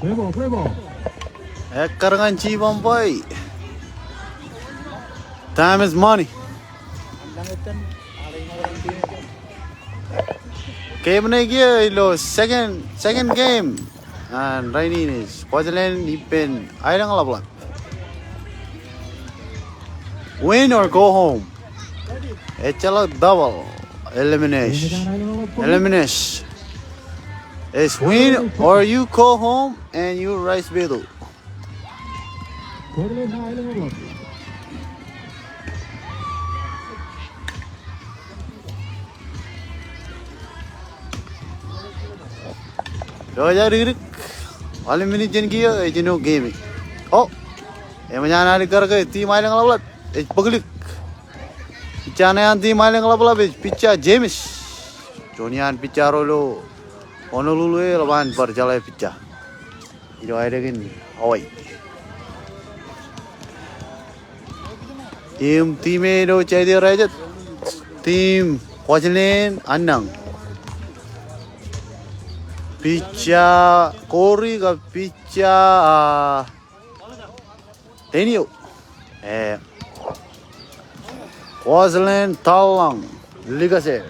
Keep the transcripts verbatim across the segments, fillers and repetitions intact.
Play ball, play ball. Ekkar ñan Chief umpire. Time is money. Game ṇe kiiō ilo second, second game. An rainin ej Kuwajleen ippān Aelōñ Ḷapḷap. Win or go home. Ejjeḷọk double elimination. Elimination. It's win or you go home and you raise medal. Eo ej aō dikdik. Ḷalem minit jān kiiō ej jino game. O, eṃōj an alikkar ke team Aelōñ Ḷapḷap ej bōklik. Pitcher ṇe an team Aelōñ Ḷapḷap ej pitcher James. Juon iaan pitcher ro ilo Honolulu e eḷap an bar jeḷā pitcher. Ilo aelōñ in Hawaii. Im team e ilo Jaitia Ratchet, team Kuwajleen Annañ. Pitcher Corey kab pitcher, ah, Daniel. Eh, Kuwajleen Tallang Likase.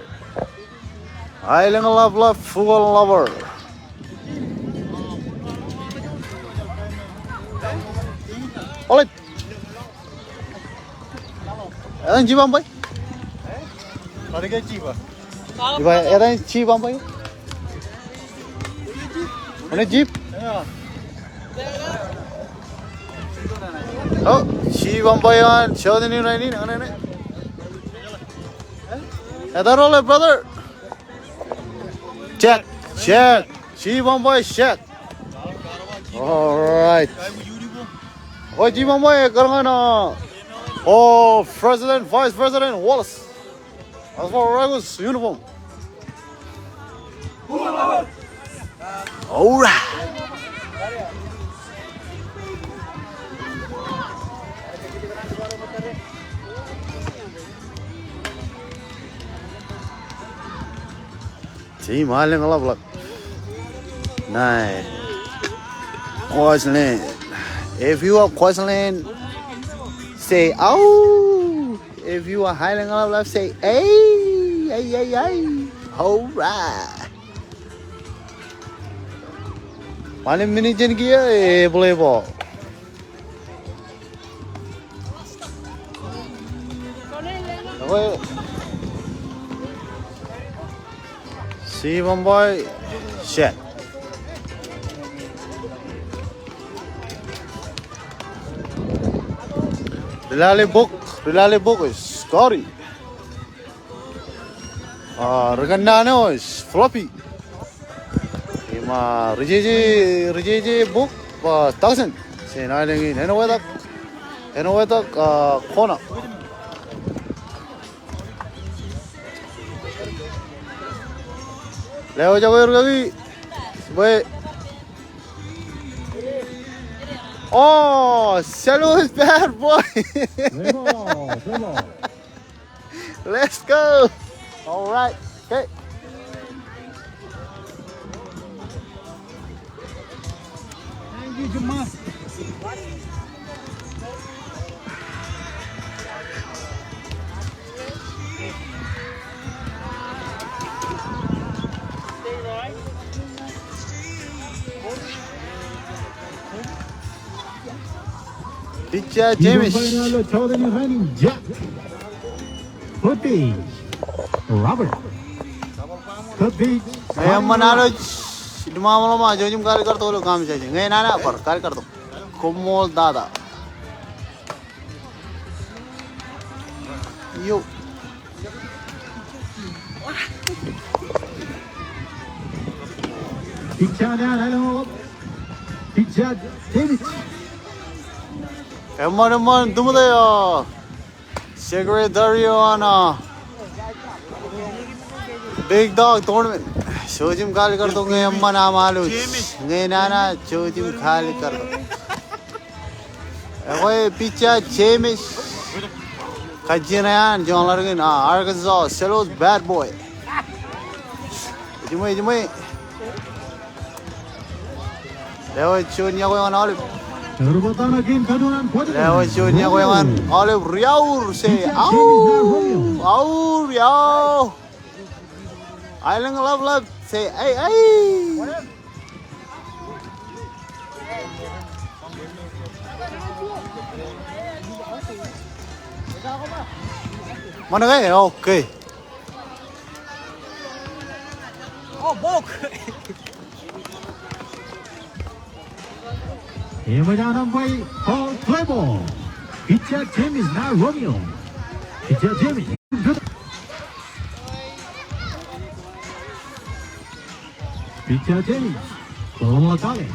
Aelōñ Ḷapḷap Fukon Ḷapḷap. All right. Etan Chief umpire? Iba, etan Chief umpire? Eñin Chief? O, Chief umpire an, shot in rainin, eñin, eñin. Etan roll, brother. Check, check. Chief umpire, check. All right. O, Chief umpire, ekkar ñan, uh, o, President, Vice President Wallace. As for Rivals uniform. All right. Team Aelōñ Ḷapḷap. Nice. Kuwajleen. If you are Kuwajleen, say, "Ow." If you are Aelōñ Ḷapḷap, say, "Ey, ey, ey, ey." All right. Ḷalem minit jān kiiō, e, play ball. Chief umpire, set. Ri lale bok, ri lale bok, Scotty. Ah, ri kōnnaan eo ej Floppy. Im, ah, ri jeje, ri jeje bok, ah, Tuckson. Jān aelōñ in, āinwōt ak, āinwōt ak, ah, corner. Lewōj ak eo rikaki. Bwe. Oh, Salo is bad boy. Play ball, play ball. Let's go. All right. Okay. Thank you, Jamal. Pitcher James. Kōt page, Robert. Kōt page. Eṃṃan, alwōj ḷōmṇak ḷōmṇak, jouj im kalikkar tok ilo kaṃ jaje. Ñe nana bar kalikkar tok. Koṃṃool tata. Io. Pitcher eo an Aelōñ Ḷapḷap. Pitcher James. Eṃṃan, eṃṃan, tumute, ah, secretary eo an, ah, Big Dog Tournament. Jouj im kalikkar tok ñe eṃṃan aṃ alwōj. Ñe nana, jouj im kalikkar tok. Ekwe pitcher James. Kajjien eo an, juon ḷaddik in, ah, Arkansas, Salo is bad boy. Ejiṃwe, ejiṃwe. Lewōj juon iọkwe ñan aolep. Lewōj juon iọkwe ñan aolep. Riaur, say, aur, aur, iọkwe. Aelōñ ḷapḷap, say, ai, ai. Ṃōṇōṇō ke, okay. Oh, bok. Eṃōj an umpire call play ball. Pitcher James, ña Romeo. Pitcher James. Pitcher James. Ball ḷọk kake.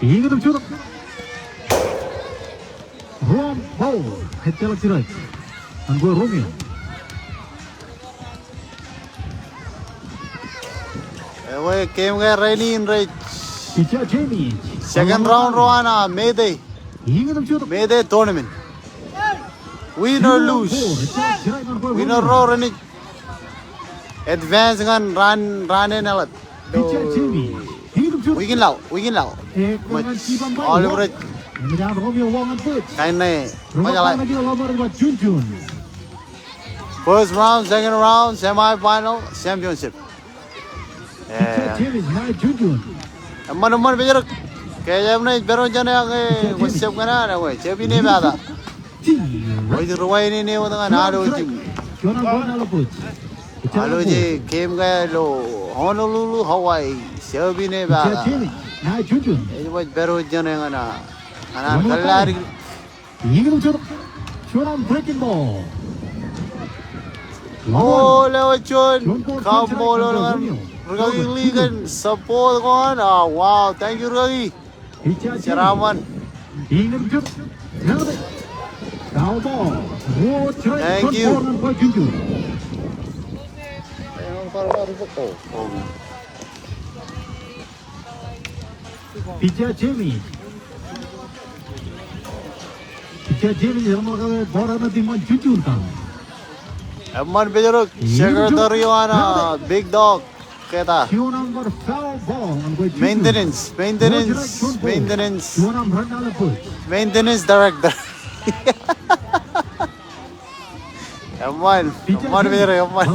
Iññūtōk jutak. Ruo ball. Ejjeḷọk strike ñan kwe Romeo. Ekwe game ke rainin rej second round ro an, ah, May Day. May Day tournament. Win or lose. Win or ro renaaj advance ñan raan, raan in eḷap. Wikin ḷọk, wikin ḷọk. Ṃōj, aolep rej kain ṇe, ṃōj eḷap. First round, second round, semifinal, championship. Eṃṃan, eṃṃan pejrak. Ke jab ṇe pād wōt jān e, ke wōj jab kōṇaan, ke jab ine pata. Wōj ri wāween eo wōt ñan Aloje. Aloje game ke ilo Honolulu, Hawaii. Jab ine pata. Ej wōj pād wōt jān e ñan, ñan kōḷḷādik. Juon arm breaking ball. O, lewōj juon kaṃṃoolol ñan rikaki Lee kōn support ko an. Ah, wow, thank you rikaki. Jeraaṃṃan. Thank you. Pitcher James. Pitcher James, eṃṃan pejrak, secretary eo an, ah, Big Dog Keta. Maintenance, maintenance, maintenance. Maintenance director. Eṃṃan, eṃṃan pejrak, eṃṃan.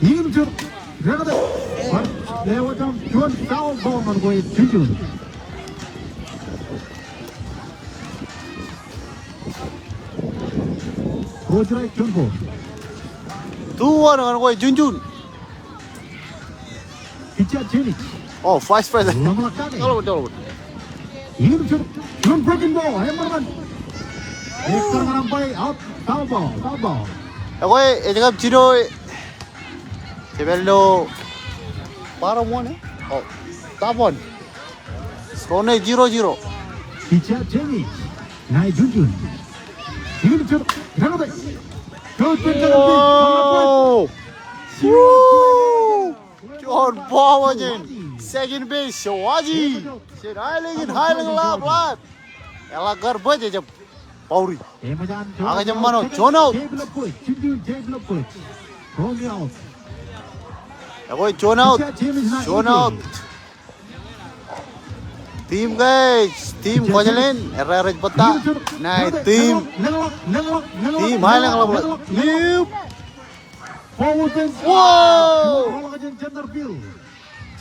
Iñin jab, rekade, bar lewōj juon foul ball ñan kwe Junjun. Ruo strike juon ball. Two one ñan kwe Junjun. Pitcher Jenny. Oh, vice president. Ḷōmṇak kake. Ḷōmṇak, ḷōmṇak. Iñin jab juon breaking ball, eṃṃan. Ekar ñan umpire, out, foul ball, foul ball. Ekwe, ej kab jido, Jepān ilo bottom one, eh? Oh, top one. Score ṇe zero zero. Pitcher Jenny, ña Junjun. Iñin jab, rekade. Wow! Woo! Juon ball eo jān second base, Shivaji. Jen aelōñ in, aelōñ ḷap, ḷap. Eḷak kar bōj ejab. Boundary. Ak ej eṃṃan out, juon out. Ekwe juon out. Juon out. Team ke, team Kuwajleen, errā rej bōktok. Ṇe team. Team, aelōñ ḷapḷap. Yep. Wow!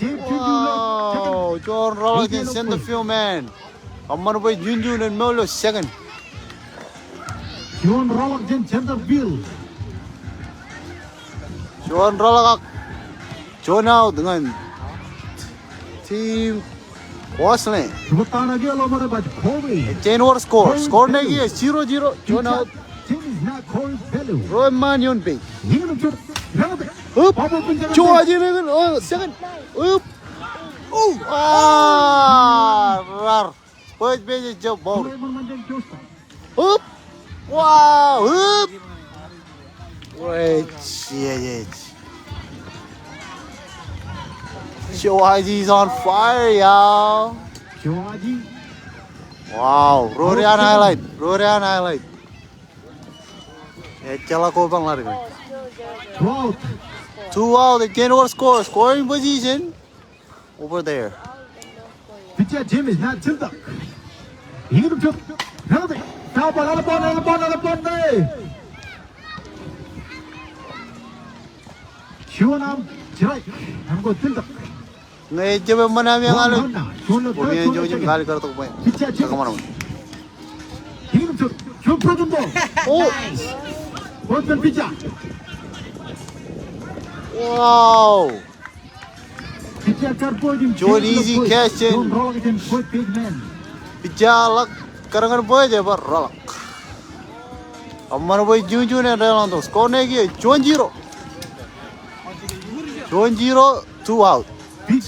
Wow, juon rọọlḷọk jān center field man. Eṃṃan bwe Junjun en mool ilo second. Juon rọọlḷọk jān center field. Juon rọọlḷọk ak juon out ñan team Kuwajleen. Jān wōr score. Score ṇe kiiō zero zero. Juon out. Ruo eṃṃaan eoon base. Up. Juon aje ṇe kōn, oh, second. Up. Oh. Ah, rar. First base ejab ball. Up. Wow, up. Great. Shivaji is on fire, y'all. Wow, ruo ri an highlight. Ruo ri an highlight. Ejjeḷọk kobañ ḷaddik. Two out, ej jān wōr score, scoring position. Over there. Pitcher James ṇa tiltak. Ikijjeen jot. Penalty. Foul ball, eḷap ball, eḷap ball, eḷap ball, eh. Juon arm strike. Arm ko tiltak. Ñe ejjab eṃṃan ami ña ilo. Juon arm, juon arm. Bwe men juon jab kar tok bwe. Pitcher James. Kōṃṃan. Ikijjeen jot. Juon breaking ball. Oh. Nice. Fourth man pitcher. Wow. Juon easy catch in. Pitcher ḷọk kōrā ñan bwe ej bar rọọlḷọk. Eṃṃan bwe juon juon en deḷọñ tok. Score ṇe kiiō juon zero. Juon zero, two out. Ij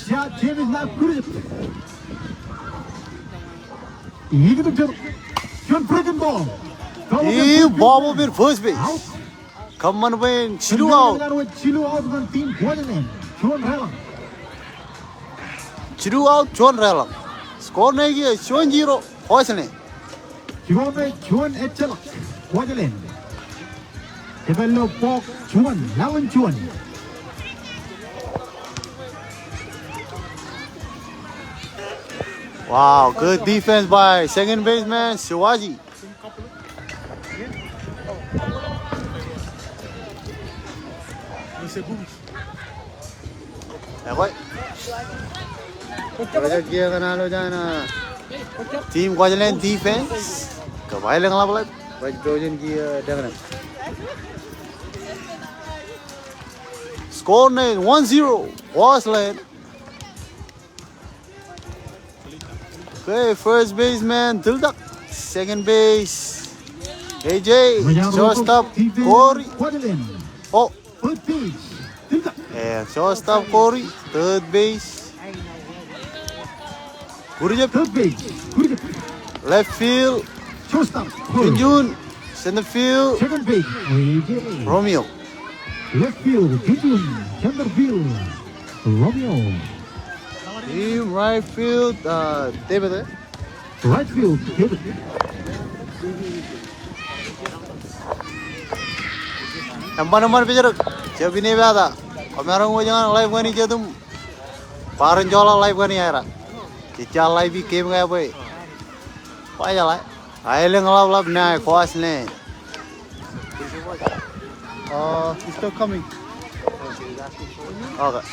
bobok in first base. Kōṃṃan bwe en jilu out. Jilu out ñan team Kuwajleen. Juon deḷọñ. Jilu out, juon deḷọñ. Score ṇe kiiō juon zero, Kuwajleen. Juon ejjeḷọk, Kuwajleen. Jepān ilo bọọk juon, laḷ in juon. Wow, good defense by second baseman Shivaji. Ekwe. Ekwe, kiiō kōṇaan ilo jān, uh, team Kuwajleen defense. Kab aelōñ ḷapḷap. Rej pojin kiiō, uh, dākṇe. Score ṇe one zero. Kuwajleen. Okay, first baseman tiltak. Second base, A J. Shortstop, Corey. Oh. And shortstop, Corey. Third base, Kurjep. Left field, Junjun. Center field, Romeo. Left field, Junjun. Center field, Romeo. Im right field, uh, David, eh? Right field, David. Eṃṃan, eṃṃan pitcher eo. Jab inepata. Kwōmaroñ wōj ñan live ñan ijetum. Bar in joḷọk live ñan iaer. Jej ja live game ñe bwe. Ba jeḷā. Aelōñ ḷapḷap ṇae, Kuwajleen. Uh, he's still coming. Okay.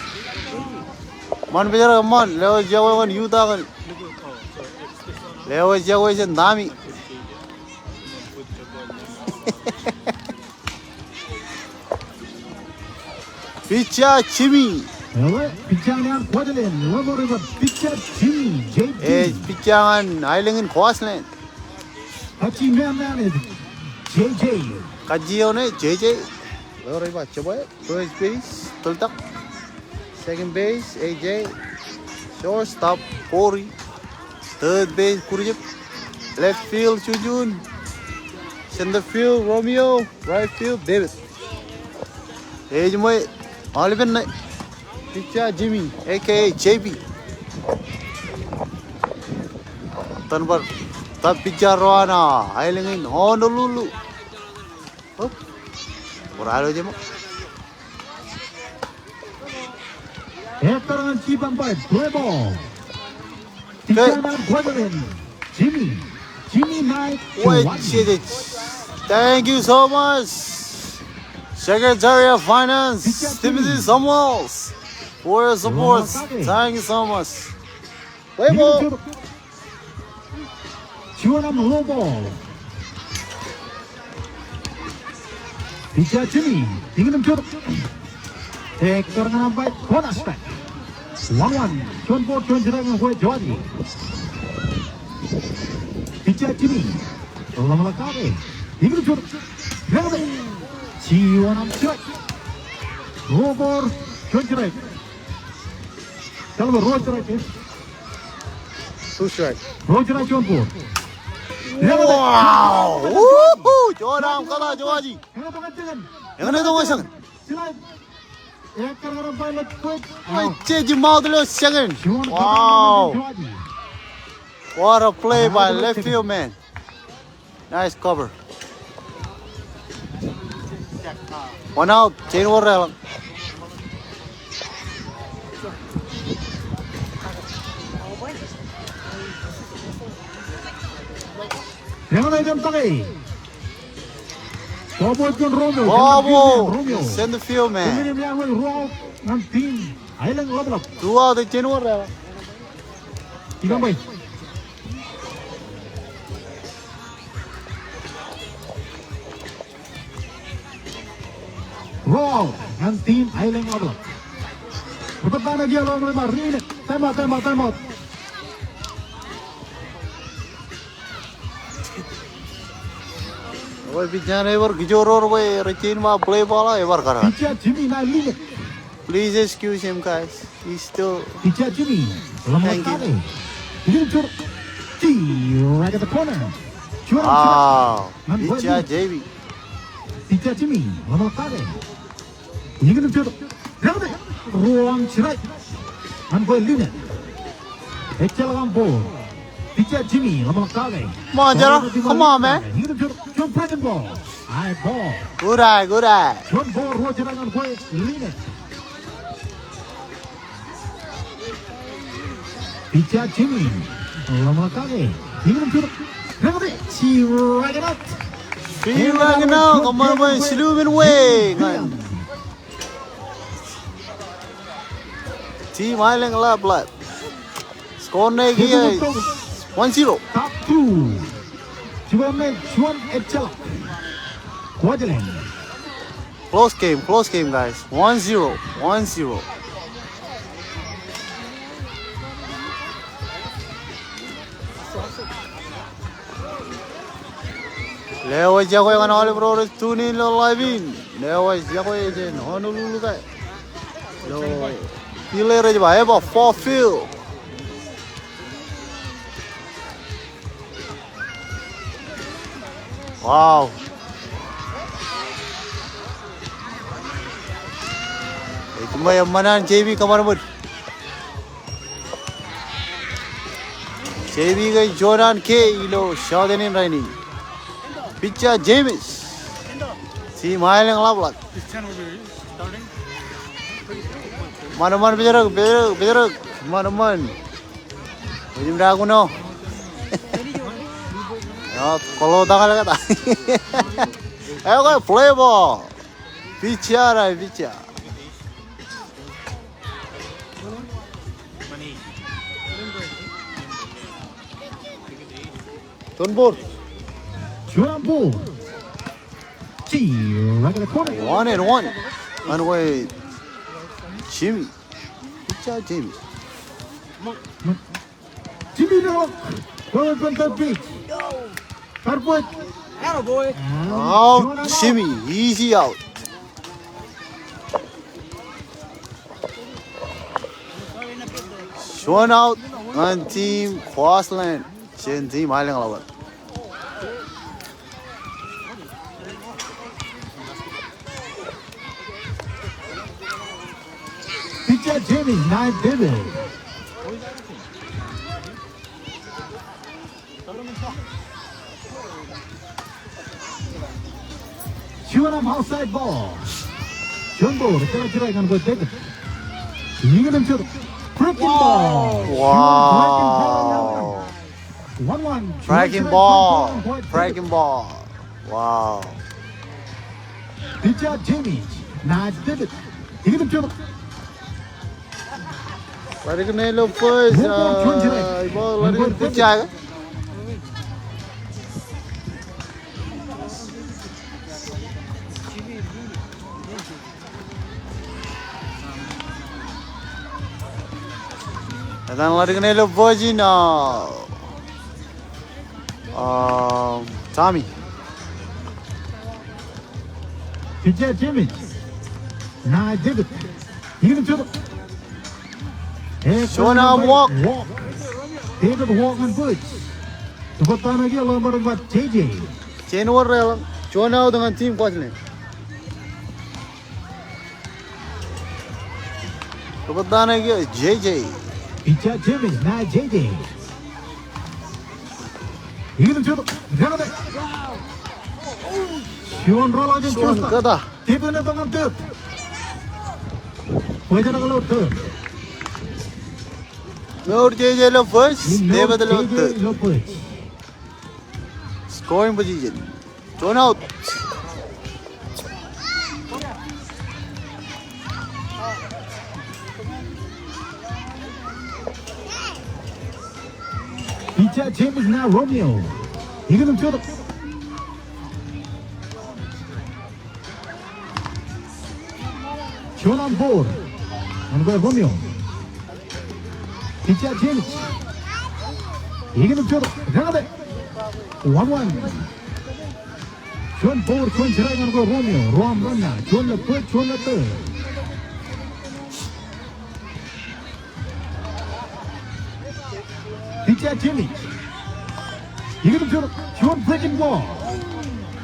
Eṃṃan pitcher eo, eṃṃan. Lewōj iọkwe ñan Utah kōn. Lewōj iọkwe jān Tommy. Pitcher Jimmy. Ewe, pitcher eo an Kuwajleen, ḷōmṇak eo ej ba pitcher Jimmy, J J. Ej pitcher ñan aelōñ in Kuwajleen. Kajjioñ ṇe, J J. Kajjioñ ṇe, J J. Ḷōmṇak eo ej ba jebwe. First base, Tultak. Second base, A J. Shortstop, Corey. Third base, Kurjep. Left field, Junjun. Center field, Romeo. Right field, David. Ej ṃōj, aolepen ṇe. Pitcher Jimmy, A K A J P. Etan bar tōp pitcher ro an aelōñ in Honolulu. Hop. Bar alo jema. Ekar ñan jibam bar play ball. Pitcher ñan Kuwajleen, Jimmy. Jimmy Knight. Thank you so much, Secretary of Finance Timothy Samuels, for your support. Thank you so much. Play ball. Juon arm low ball. Pitcher Jimmy, ikijjeen jot. Ekar ñan umpire, bonus strike. One one, juon ball, juon strike ñan Kuwajleen. Pitcher Jimmy, ḷōmṇak kake, ikijjeen jot. Juon arm strike. Low ball, juon strike. Juon strike. Wow! Woohoo! Juon arm kōḷḷā, Joaji. Eñin eo tok second. Ej jimouth ilo second. Wow! What a play by left field man. Nice cover. One out, Jane Warrell. Ñan ej jab take. Bobot ñan Romeo. Bobo. Romeo. Center field man. Kōmij ruo ñan team Aelōñ Ḷapḷap. Two out ej jen wōr. Ikōṃṃan. Ruo ñan team Aelōñ Ḷapḷap. Ri-bat ṇe kiiō ḷọk ṃōk ṃae ri-inning. Time out, time out, time out. Bwe pitcher eo ebar kijoor bwe rej jañin ṃae play ball eo ebar kōṇaan. Pitcher Jimmy ṇa leadoff. Please excuse him, guys. He's still Pitcher Jimmy, ḷōmṇak kake. Hit him to the, right at the corner. Wow. Pitcher Jimmy. Pitcher Jimmy, ḷōmṇak kake. Hit him to the, ruo strike. Ñan bwe line. Ejjeḷọk aṃ ball. Pitcher Jimmy, ḷōmṇak kake. Come on, Jera. Come on, man. Hit him to the, juon breaking ball. High ball. Good eye, good eye. Juon ball, ruo strike ñan bwe line. Pitcher Jimmy, ḷōmṇak kake. Hit him to the, strike out. Strike out. Kōṃṃan bwe jilu men weeñ. Team Aelōñ Ḷapḷap. Score ṇe kiiō one zero. Top two. Juon ṇe, juon ejjeḷọk. Kwōjeḷā. Close game, close game, guys. One zero, one zero. Lewōj iọkwe ñan aolep ro rej tune in ilo live in. Lewōj iọkwe jān Honolulu ke. Ilo field eo rej ba Eppa Four Field. Wow. Ej ṃōj eṃṃan an J B kōṃṃan ṃōj. J B ke juon an ke ilo shorten in rainin. Pitcher James. Team Aelōñ Ḷapḷap. Ṃan eṃṃan, pitcher eo, pitcher eo, pitcher eo. Ṃan eṃṃan. Ejimda kuno. Eo, kolo tañal kata. Eo, ke play ball. Pitcher, ai pitcher. Juon ball. Juon ball. One and one. Ñan bwe Jimmy. Pitcher Jimmy. Jimmy, no. Well, it's on the pitch. Hard work. Atta boy. Out, Jimmy. Easy out. Juon out ñan team Crossland. Jān team Aelōñ Ḷapḷap. Pitcher Jimmy, ṇa ej debōd. Juon arm outside ball. Juon ball, ejjeḷọk strike ñan bwe debōd. Ñan bwe debōd. Breaking ball. Wow. Juon breaking ball. One one. Breaking ball. Breaking ball. Wow. Pitcher Jimmy, ṇa ej debōd. Ikōṇaan juon. Ḷaddik ṇe ilo first, aa, ball, ḷaddik ṇe pitcher. Etan ḷaddik ṇe ilo first in, aa, aa, Tommy. Pitcher Jimmy. Ṇa ej debōd. Juon arm walk. Walk. Debōd walk ñan first. Ri-bat ṇe kiiō ḷōmṇak ñan J J. Jen wōr reḷọk. Juon out ñan team Crossland. Ri-bat ṇe kiiō J J. Pitcher Jimmy, ṇa J J. Ikōṇaan juon. Juon reḷọk jān shortstop. Juon kōta. Tepin eo tok ñan third. Bwe jen ḷọk ilo third. Mour J J ilo first, Mour David ilo J J third. Ilo first. Scoring position. Juon out. Pitcher James ñan Romeo. Ikōṇaan juon. Juon ball ñan kwe Romeo. Pitcher James. Ikōṇaan juon. Reñōte. One one. Juon ball, juon strike ñan kwe Romeo. Ruo aṃ run ṇa. Juon ḷọk bōd, juon ḷọk third. Pitcher Jimmy. Ikōṇaan juon, juon breaking ball.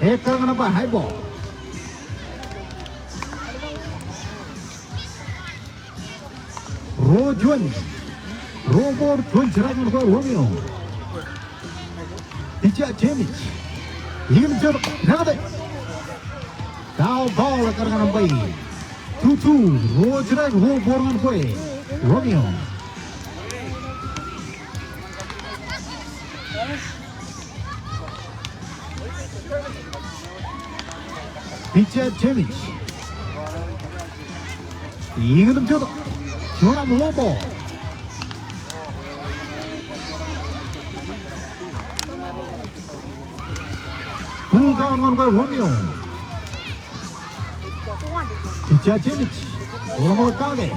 Ekar ñan ba high ball. Ruo juon. Ruo ball, juon strike ñan kwe Romeo. Pitcher Jimmy. Ikōṇaan juon, reñōte. Foul ball, ekar ñan umpire. Two two, ruo strike, ruo ball ñan kwe Romeo. Pitcher Jimmy. Ikōṇaan juon. Juon aṃ low ball. Full count ñan kwe Romeo. Pitcher Jimmy. Ḷōmṇak kake.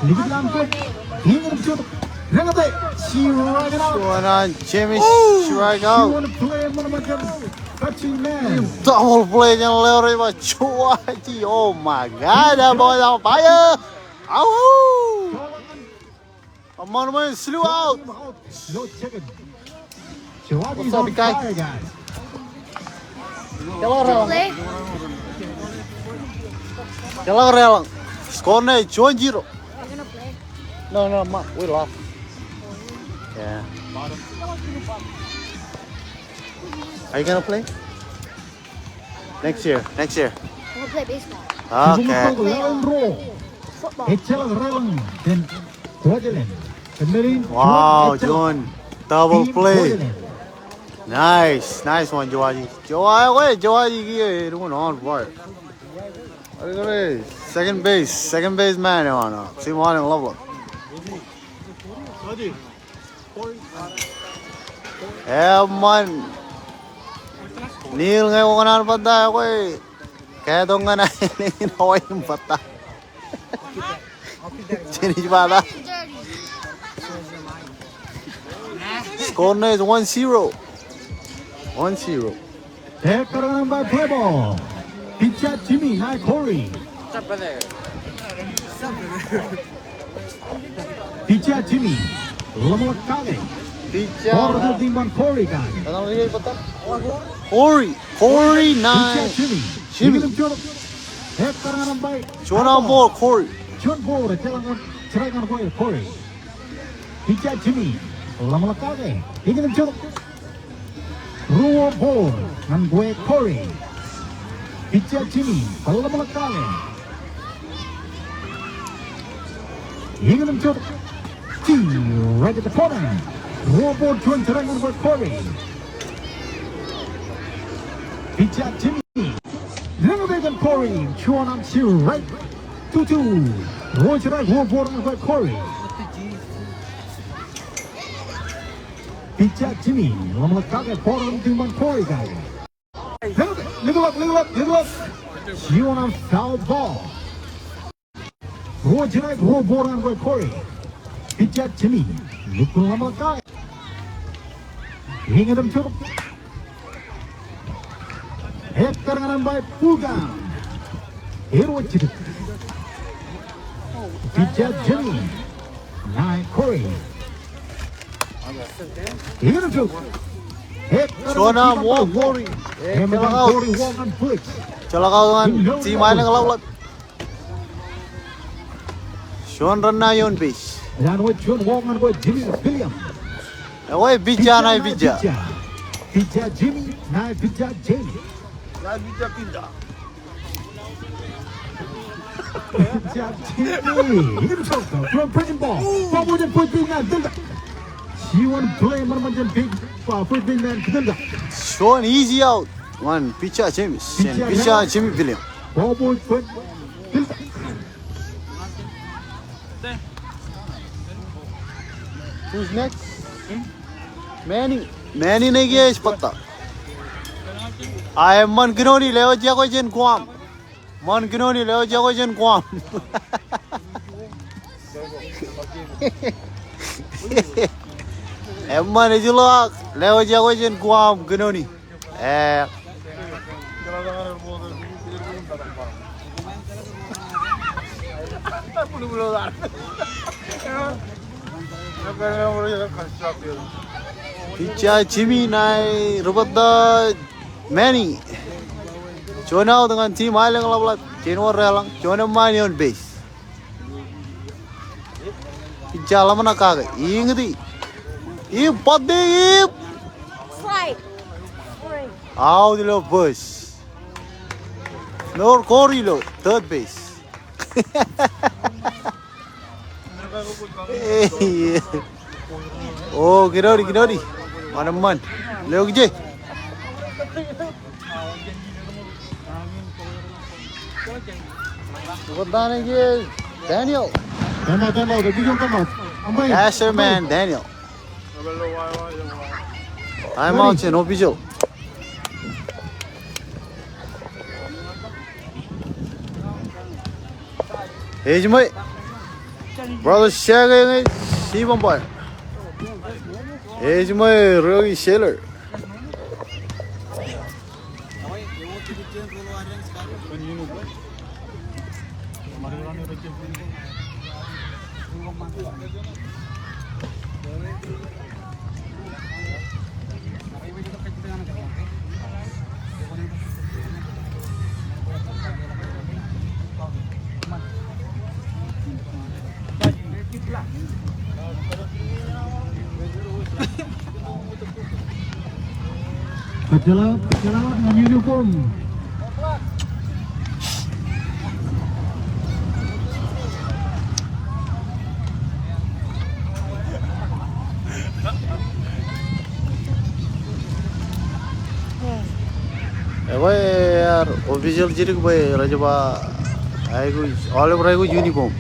Likūt ḷọk bōd. Ikōṇaan juon. Reñōte. Strike out. Juon an Jimmy. Strike out. Juon play ṃōṇōṇō. Double play ñan Leury bar juwaji. Oh my God. That boy on fire. Ow. Eṃṃan ṃōṇōṇō, slew out. What's up, big guy? Play? Score ṇe juon zero. No, no, ma, we lost. Yeah. Are you gonna play? Next year, next year. We'll play baseball. Okay. Football. Wow, juon. Double play. Nice, nice one, Joaji. Joaji, wait, Joaji, yeah, doing on part. Second base, second base man, you know. See one in love. Eṃṃan. Neil ñe wōnṃaanḷọk bata, ekwe. Kātok ñan aelōñ in Hawaii im bata. Jenij bata. Score ṇe is one zero. One zero. Ekar ñan umpire, play ball. Pitcher Jimmy ñan Corey. Pitcher Jimmy. Ḷōmṇak kake. Pitcher. Ball eo ej bar Corey kake. Corey. Corey ñan Pitcher Jimmy. Jimmy. Ikōṇaan juon. Ekar ñan umpire. Juon aṃ ball, Corey. Juon ball, ejjeḷọk strike ñan Corey. Pitcher Jimmy. Ḷōmṇak kake. Ikōṇaan juon. Ruo ball ñan kwe Corey. Pitcher Jimmy, bar ḷōmṇak kake. Ikōṇaan juon. Right at the corner. Ruo ball, juon strike ñan kwe Corey. Pitcher Jimmy. Reñōte kōn Corey, juon aṃ strike. Two two. Ruo strike, ruo ball ñan kwe Corey. Pitcher Jimmy, ḷōmṇak kake, ball eo ej bar Corey kake. Likūt ḷọk, likūt ḷọk, likūt ḷọk. Juon aṃ foul ball. Ruo strike, ruo ball ñan kwe Corey. Pitcher Jimmy, lukkuun ḷōmṇak kake. Ikōṇaan juon. Ekar ñan umpire, full count. Ewōr jidik. Pitcher Jimmy. Ñan Corey. Ikōṇaan juon. Juon aṃ walk, Corey. Eṃōj an Corey walk ñan first. Ejjeḷọk out ñan team Aelōñ ḷapḷap. Juon run ṇe ioon base. Ewōr juon walk ñan kwe Jimmy William. Ewōr pitcher ñan pitcher. Pitcher Jimmy, ñan pitcher Jimmy. Ñan pitcher Kinda. Pitcher Jimmy. Ikōṇaan juon. Juon breaking ball. Ball eo ej bar first baseman Kinda. Juon play ṃōṇōṇō jān big, uh, first baseman Kinda. Juon easy out ñan pitcher James, jān pitcher Jimmy William. Who's next? Manny. Manny ṇe kiiō ej bōktok. A eṃṃan kinooni, lewōj iọkwe jān Guam. Eṃṃan kinooni, lewōj iọkwe jān Guam. Eṃṃan ej lo ak lewōj iọkwe jān Guam kinooni. Eh. Pitcher Jimmy ṇae ri-bōktok Manny. Juon out ñan team Aelōñ Ḷapḷap. Jān wōr deḷọñ. Juon eṃṃaan eoon base. Pitcher ḷōmṇak kake. Iñiti. Ip, bōtti, ip. Slide. Out ilo first. Mour kor ilo third base. O, kinooni, kinooni. Eṃṃan, eṃṃan. Lewōj e. Daniel. Time out, time out. Official time out. Umpire. Yes, sir, man, Daniel. Time out jān official. Ej ṃool. Brother Shaggy eñin, chief umpire. Ej ṃool Rocky Sailor. Kōjjeḷā, kōjjeḷā ñan uniform. Ekwe ear official jidik bwe rej ba aikuj, aolep ro aikuj uniform.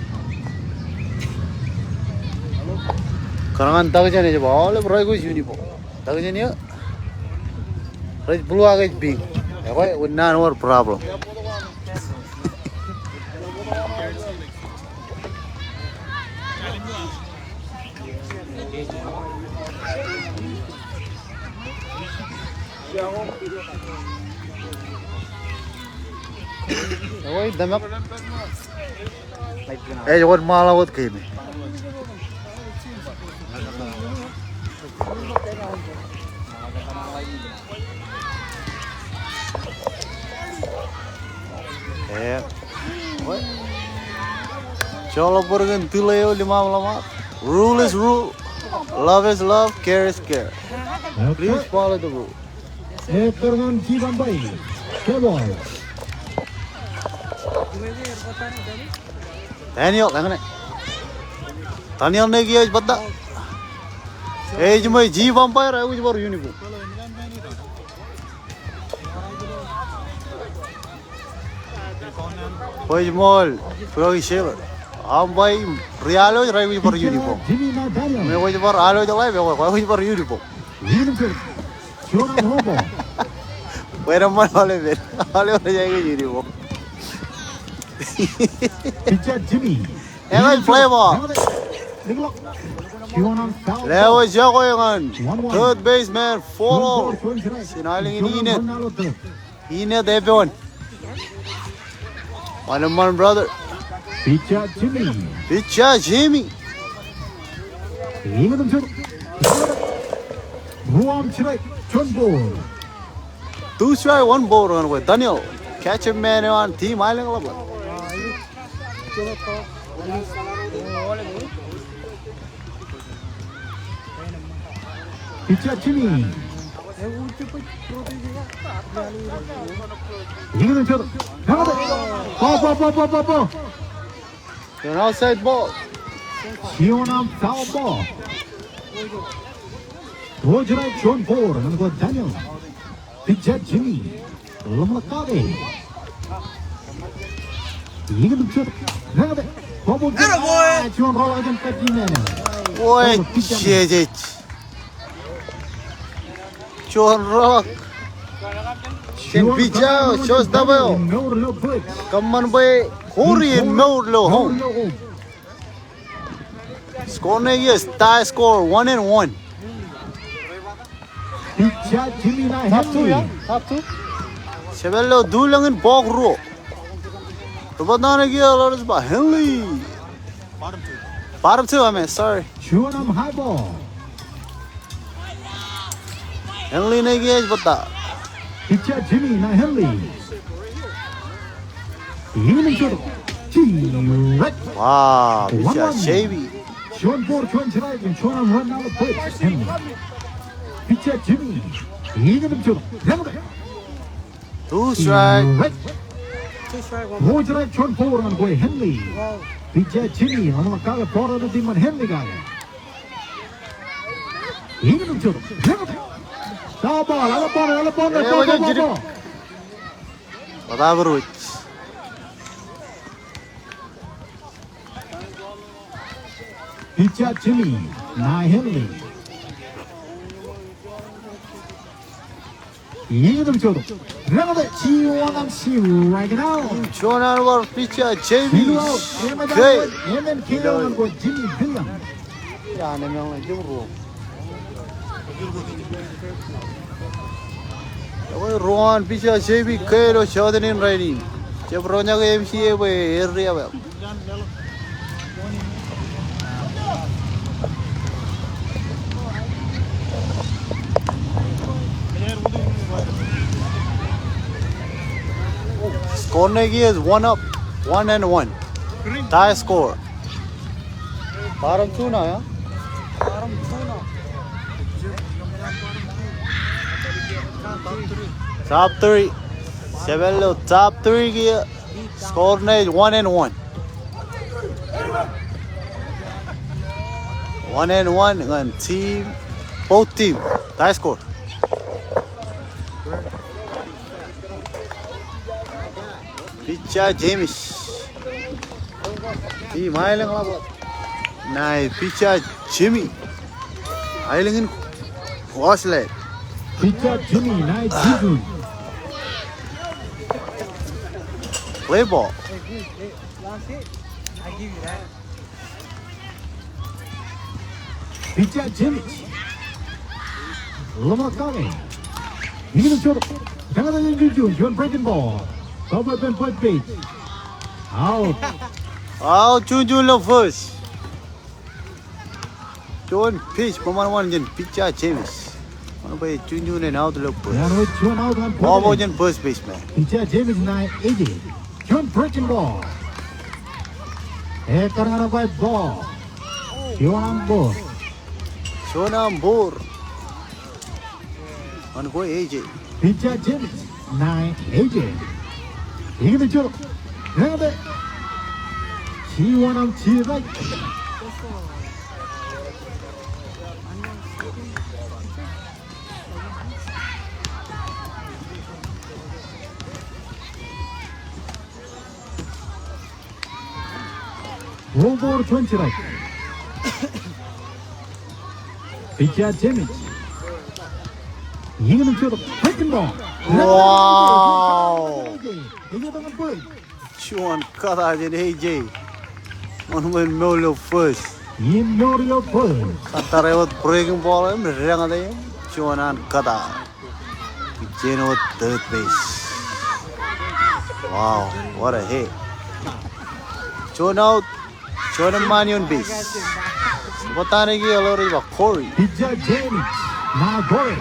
Kōn ñan takjān ej ba aolep ro aikuj uniform. Takjān eo rej blue ak ej pink. Ekwe, would not have a problem. Ekwe, demek. Ej wōt ṃaanḷọk wōt game e. Eh. Joḷọk bōd kōn tile eo liṃaṃ ḷōṃa. Rule is rule. Love is love. Care is care. Please follow the rule. Ej tōre ñan chief umpire. Fair ball. Daniel, eñin e. Daniel ṇe kiiō ej bōktok. Ej ṃool chief umpire, aikuj bar uniform. Bwe ej ṃool, bwe ej sailor. Umpire, ri-alwōj, raikuj bar uniform. Im kwōj bar alwōj ḷae, im kwōj bar uniform. Bwe eṃṃan aolepen, aolepen rej aikuj uniform. Pitcher Jimmy. Eñin play ball. Lewōj iọkwe ñan third baseman Folo. Jen aelōñ in inet. Inet epeon. One and one, brother. Pitcher Jimmy. Pitcher Jimmy. Ruo im strike, juon ball. Two strike, one ball ñan kwe Daniel. Catcher man eo an team Aelōñ Ḷapḷap. Pitcher Jimmy. Ball, ball, ball, ball, ball. An outside ball. Juon am foul ball. Ruo strike, juon ball ñan kwe Daniel. Pitcher Jimmy. Ḷōmṇak kake. Iññūṃ jot. Reñōte. Attaboy. Juon rọọlḷọk jān bat in ṇe. Bwe, pitcher. Jej, jej. Juon rọọlḷọk jān pitcher eo, George Tapeo. Kōṃṃan bwe Corey en mour ilo home. Score ṇe kiiō tie score, one and one. Pitcher Jimmy ṇae Henley. Top two, yeah? Top two. Jepel ilo tulōñ in bọọk ruo. Ri-bōttan ṇe kiiō ḷọk ej ba Henley. Bottom two, I mean, sorry. Juon arm high ball. Henley ṇe kiiō ej bōttan. Pitcher Jimmy ṇae Henley. Iññūṃ jot. Strike. Wow, pitcher Jimmy. Juon ball, juon strike, juon run ilo plate. Pitcher Jimmy. Iññūṃ jot. Two strike. Two strike, one ball. Two strike, juon ball ñan kwe Henley. Wow. Pitcher Jimmy, ḷōmṇak kake, ball eo ej tiṃoṇ Henley kake. Iññūṃ jot. Foul ball, eḷap ball, eḷap ball, eḷap ball. Bōtaab ro. Pitcher Jimmy ṇae Henley. Iññūṃ jot. Reñōte, juon arm, strike out. Juon arm bar pitcher Jimmy. Kei. Jimmy Williams. Eo, ruo an pitcher Jimmy Kei ilo jota in rainin. Jab roñjake M C A bwe erriab. Score ṇe kiiō ej one up, one and one. Tie score. Bottom two now, yeah? Top three. Jepel ilo top three kiiō. Score ṇe ej one and one. One and one ñan team, both team. Tie score. Pitcher Jimmy. Team Aelōñ ḷapḷọk. Ṇae pitcher Jimmy. Aelōñ in Washlet. Pitcher Jimmy, ṇae Jimmy. Play ball. Pitcher Jimmy. Ḷōmṇak kake. Iññūṃ jot. Kōṇaan eo juon, juon breaking ball. Kab pen first base. Out. Out, juon juon ilo first. Juon pitch, bōk ṃanṃan jān pitcher Jimmy. Ṃanṃan bwe juon juon en out ilo first. Juon out ñan ball. Ball bōk jān first baseman. Pitcher Jimmy ṇae ej. Juon breaking ball. Ekkar ñan ball. Juon arm ball. Juon arm ball. Ñan kwe A J. Pitcher Jimmy ṇae A J. Iññūṃ jot. Reñōte. Juon arm strike. Ruo ball, juon strike. Pitcher Jimmy. Iññūṃ jot, breaking ball. Wow. Juon kōta jān A J. Ṃanṃan mour ilo first. Im mour ilo first. Kōttar eo wōt breaking ball im reñōte im juon an kōta. Kijjien wōt third base. Wow, what a hit. Juon out, juon eṃṃaan ioon base. Bōttan eo kiiō ej ba Corey. Pitcher Jimmy, ṇae Corey.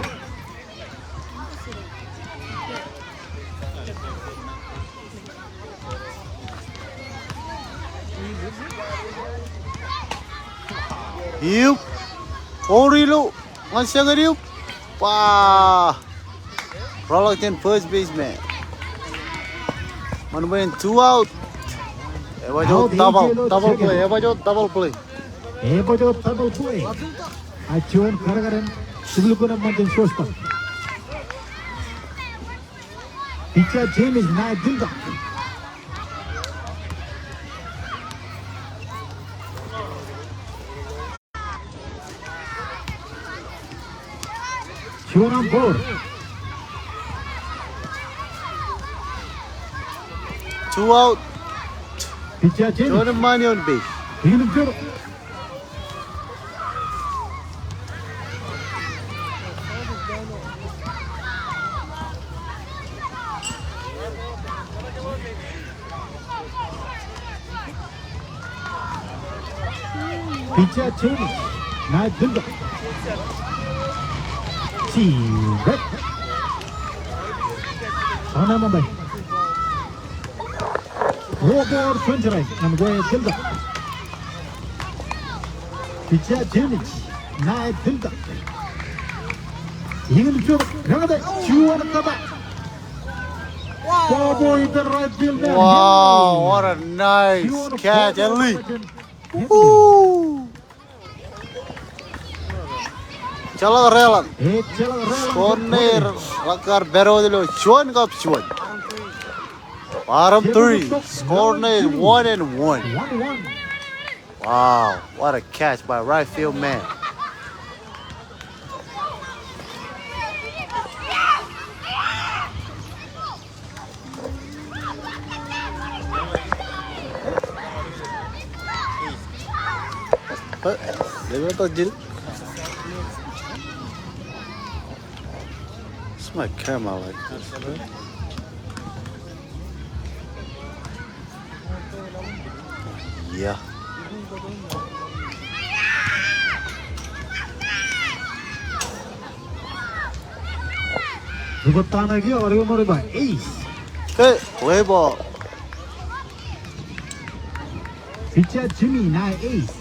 Iuṃ. Corey ilo ñan second iuṃ. Ba. Rọọlḷọk jān first baseman. Ṃanṃan bwe en two out. Ebaj wōt double, double play. Ebaj wōt double play. Ebaj wōt double play. A juon kadkad in, jibukwi eṃṃan jān shortstop. Pitcher James ña ej tiltak. Juon aṃ ball. Two out. Pitcher James. Juon eṃṃaan ioon base. Iñin im jor. Pitcher James, ña ej tiltak. Strike. Ro ball, juon strike ñan kwe tiltak. Pitcher James, ña ej tiltak. Iñin im jor, reñete, juon kōta. Wow, what a nice catch, Henley. Woo! Jeḷā reḷan. Score ṇe ḷọk kar pād wōt ilo juon kab juon. Bottom three. Score ṇe one and one. Wow, what a catch by right field man. It's my camera like this, right? Yeah. Ri-kōttan eo kiiō, ri-kōttan eo ba ace. Ke, wē ball. Pitcher Jimmy ña ej ace.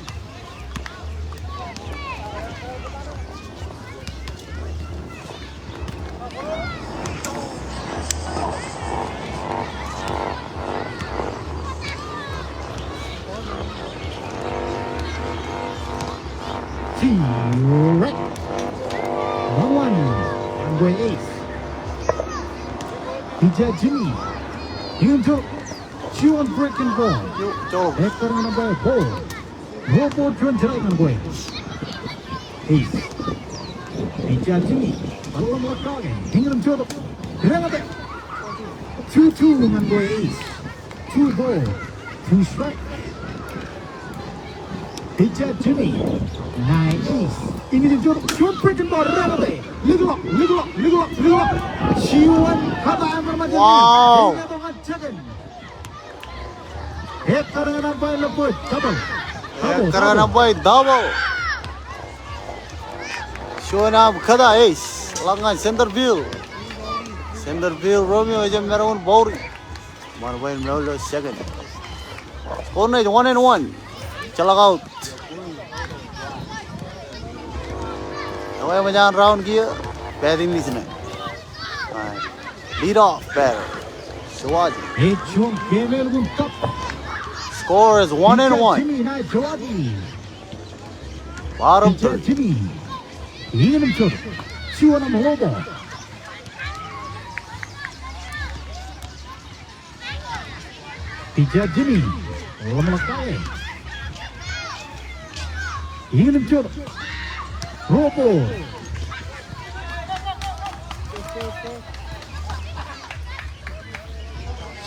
Strike. Ball one. Ñan kwe ace. Pitcher Jimmy. Iñin im jor. Juon breaking ball. Ekkar ñan umpire ball. Ro ball, juon strike ñan kwe ace. Pitcher Jimmy, ḷōmṇak kake, iñin im jor. Reñete. Two two ñan kwe ace. Two ball, two strike. Pitcher Jimmy, ña ej ace. Iñin im jor, juon breaking ball, reñete. Likḷọk, likḷọk, likḷọk, likḷọk. Juon kōta eṃṃan ṃōjin. Wow. Eñetok ñan second. Ekkar ñan umpire ilo third, double. Double, ekkar ñan umpire, double. Juon aṃ kōta ace, ḷọk ñan center field. Center field Romeo ej jab maroñ in bouri. Ṃan bwe en mour ilo second. Score ṇe ej one and one. Jeḷā out. Ewi eṃōj an round kiiō, batting ṇe ijin. Lead off batter, Shivaji. Ej juon kemālukkuun kab. Score is one and one. Jimmy ña ej Shivaji. Bottom third. Jimmy. Iñin im jor. Juon aṃ ḷobo. Pitcher Jimmy, ḷōmṇak kake. Iñin im jor. Ro ball.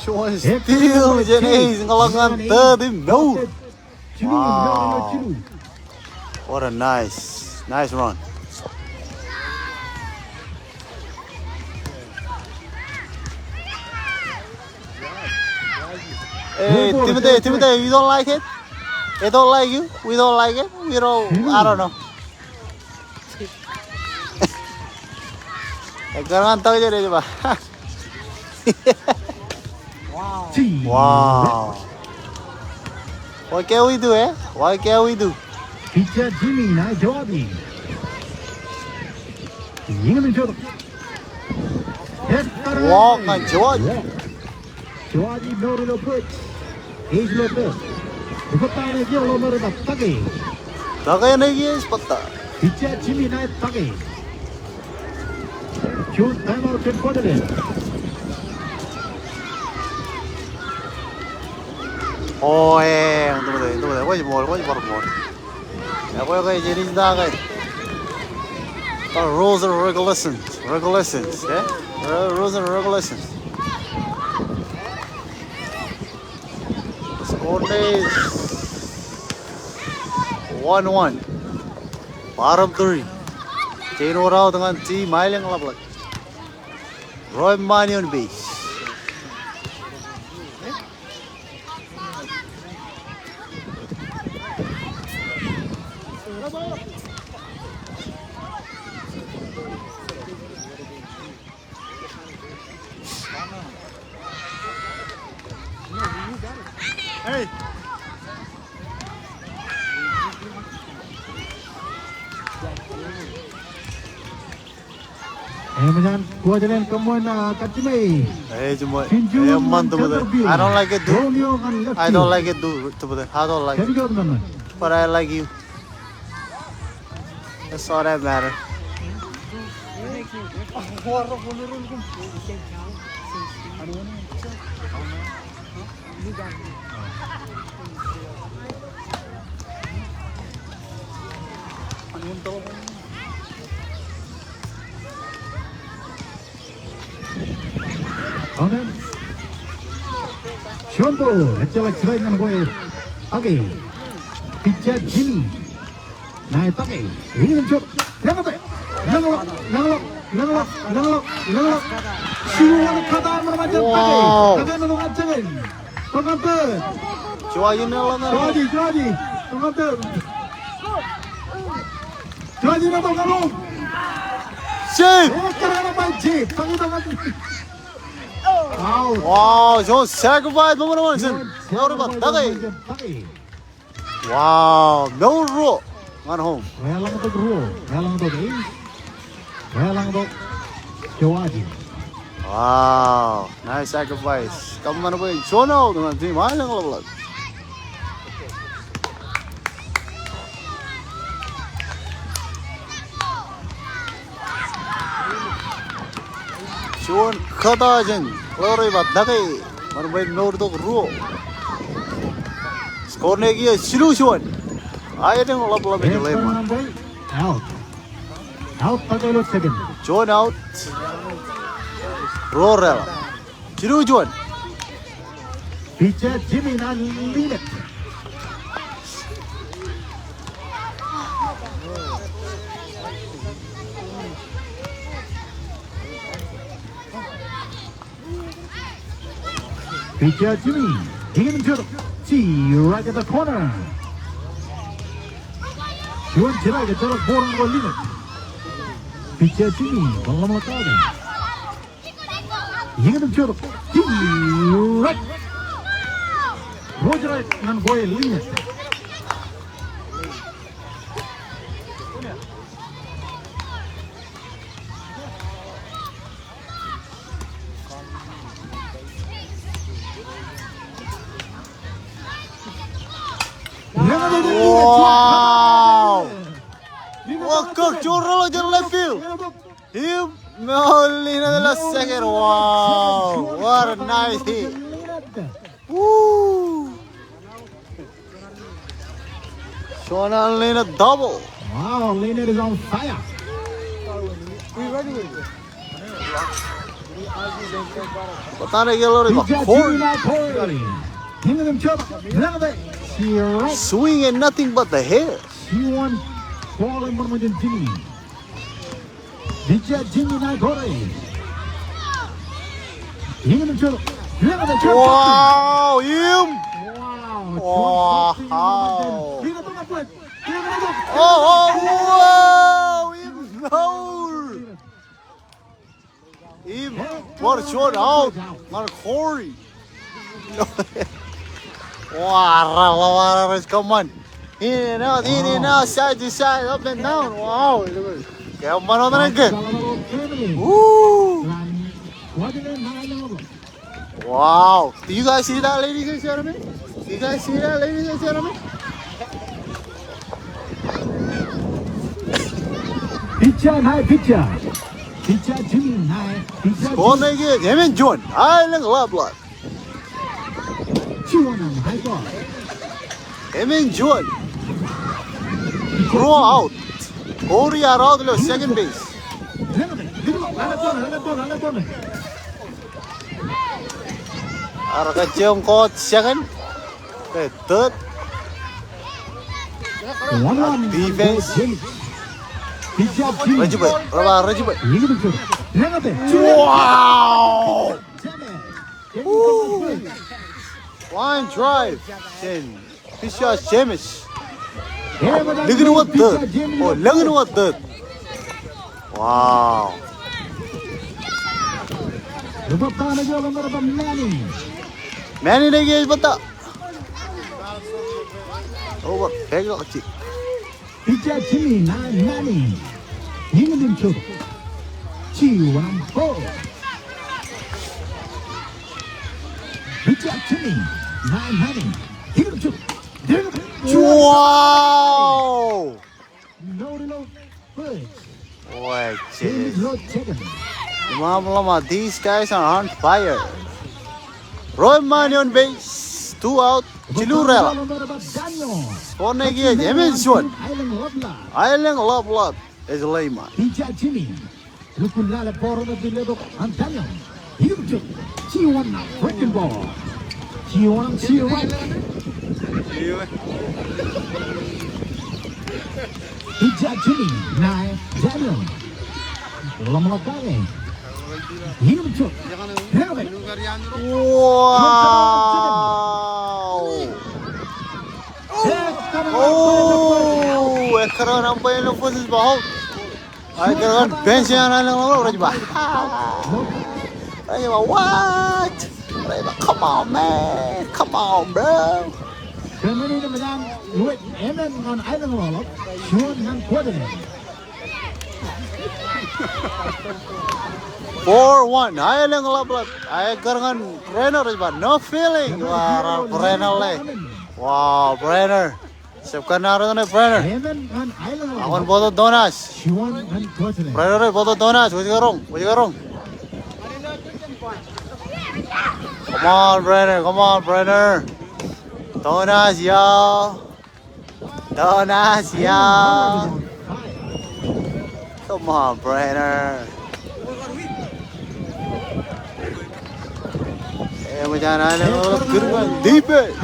Juon steal jān ace, ñe ḷọk ñan third im mour. Wow. What a nice, nice run. Hey, Timothy, Timothy, you don't like it? They don't like you? We don't like it? We don't, I don't know. Ekkar ñan tōk jān ej ba. Wow. What can we do, eh? What can we do? Pitcher Jimmy ña ej jowabi. Iñin im jor. Walk ñan Jowaji. Jowaji mour ilo first. Ace ilo third. Ri-kōttan eo kiiō ḷōmṇak rej ba take. Take ṇe kiiō ej bōkta. Pitcher Jimmy ña ej take. Juon time out jān bullpen. Oh, eh, tok ṃōde, tok ṃōde. Kwōj ṃool, kwōj bar ṃool. Ekwe, ekwe, jenaaj ta ke. The rules and regulations, regulations, eh? Ru-, rules and regulations. Score is one one. Bottom three. Jein wōt out ñan team Aelōñ Ḷapḷap. Roy Manion base. Hey. Eṃōj an Kuwajleen kōṃṃan, ah, kajjiṃwe. Eṃṃan, tok ṃōde. I don't like it, dude. I don't like it, dude. Tok ṃōde. I don't like it. But I like you. That's all that matter. Amen. Juon ball, ejjeḷọk strike ñan kwe. Okay. Pitcher Jimmy. Ña ej take. Iñin im jab. Lōñḷọk, lōñḷọk, lōñḷọk, lōñḷọk, lōñḷọk. Jilu wōt kōtaan ṃōṇōṃ jān take. Wow. Take ṇe tok ajjañin. Tok ñan third. Juwaji ṇe ḷọk ñan. Juwaji, Juwaji. Tok ñan third. Juwaji ṇe tok ñan home. Jade. Ej kōṇaan ṇe by Jade. Take tok ñan. Wow. Wow, juon sacrifice ṃōṇōṃ jān. Ḷọk ri ba take. Take. Wow, mour ruo ñan home. Eḷañtok ruo, eḷañtok ace, eḷañtok Juwaji. Wow, nice sacrifice. Kōṃṃan bwe juon out ñan team Aelōñ Ḷapḷap. Juon kōtaan jān ḷọk ri ba take. Ṃan bwe mour tok ruo. Score ṇe kiiō jilu juon. Aelōñ Ḷapḷap ej leṃōṇ. Out. Out, take ilo second. Juon out. Ruo reḷap. Jilu juon. Pitcher Jimmy ñan Limet. Pitcher Jimmy, iñin im jab. Strike at the corner. Juon strike, ejjeḷọk ball ñan Limet. Pitcher Jimmy, bar ḷōmṇak kake. Iñin im jab. Strike. Ruo strike ñan kwe Limet. Wow! Wow, kōk juon ro ḷọk jān left field. Im, ṃool, ilo second. Wow, what a nice hit. Woo! Juon an Linet double. Wow, Linet is on fire. Bōtab ej ḷọk ri ba Corey. Swing and nothing but the hair. Pitcher Jimmy ñan Corey. Wow, im. Wow. Oh, oh, wow, im, no. Im, bar juon out ñan Corey. Wow, rā, rā, rā, rā, come on. In and out, in and out, side to side, up and down. Wow. Kōṃṃan wōt ñan kōn. Woo. Wow. Do you guys see that, ladies and gentlemen? Do you guys see that, ladies and gentlemen? Pitcher, ña ij pitcher. Pitcher Jimmy, ña ij pitcher. Score ṇe ke, emān juon. Aelōñ Ḷapḷap. Emān juon. Crow out. Corey ear out ilo second base. Ear kajjioñ kọọt second. Ke third. Defense. Rejibwe, reba rejibwe. Wow! Woo! Line drive. Jān pitcher James. Lōñin wōt third. O, lōñin wōt third. Wow. Manny ṇe ke ej bōktok. Over. Pek ḷọk ji. Pitcher Jimmy, nine Manny. Iññitin jot. Two and four. Pitcher Jimmy, nine Manny. Iññitin jot. Wow! No reload first. Boy, James. James Rod Chapman. Ḷōmṇak, these guys are on fire. Ruo eṃṃaan ioon base, two out, jilu reḷap. Score ṇe kiiō ej emān juon. Aelōñ Ḷapḷap ej ḷōṃa. Pitcher Jimmy. Lukkuun lale ball eo ilo letok an Daniel. Iññitin jot. Two one, breaking ball. Two one, two one. Pitcher Jimmy, ṇae Daniel. Ḷōmṇak kake. Iññitin jot. Wow! Oh, ekkar an umpire eo ej ba out. Ekkar an bench eo an Aelōñ Ḷapḷap rej ba, rej ba, what? Rej ba, come on, man. Come on, bro. Kōn men in eṃōj an wōj emān ñan Aelōñ Ḷapḷap, juon ñan Kuwajleen. Four one, Aelōñ Ḷapḷap. Ekkar ñan Brenner ej ba, no feeling. Wow, Brenner ḷe. Wow, Brenner. Jab kōnnaan ro ṇe Brenner. Ak bōktok Tonas. Brenner, bōktok Tonas. Wōjke roñ, wōjke roñ. Come on, Brenner. Come on, Brenner. Tonas, yo. Tonas, yo. Come on, Brenner. Eṃōj an Aelōñ Ḷapḷap kūr ñan defense.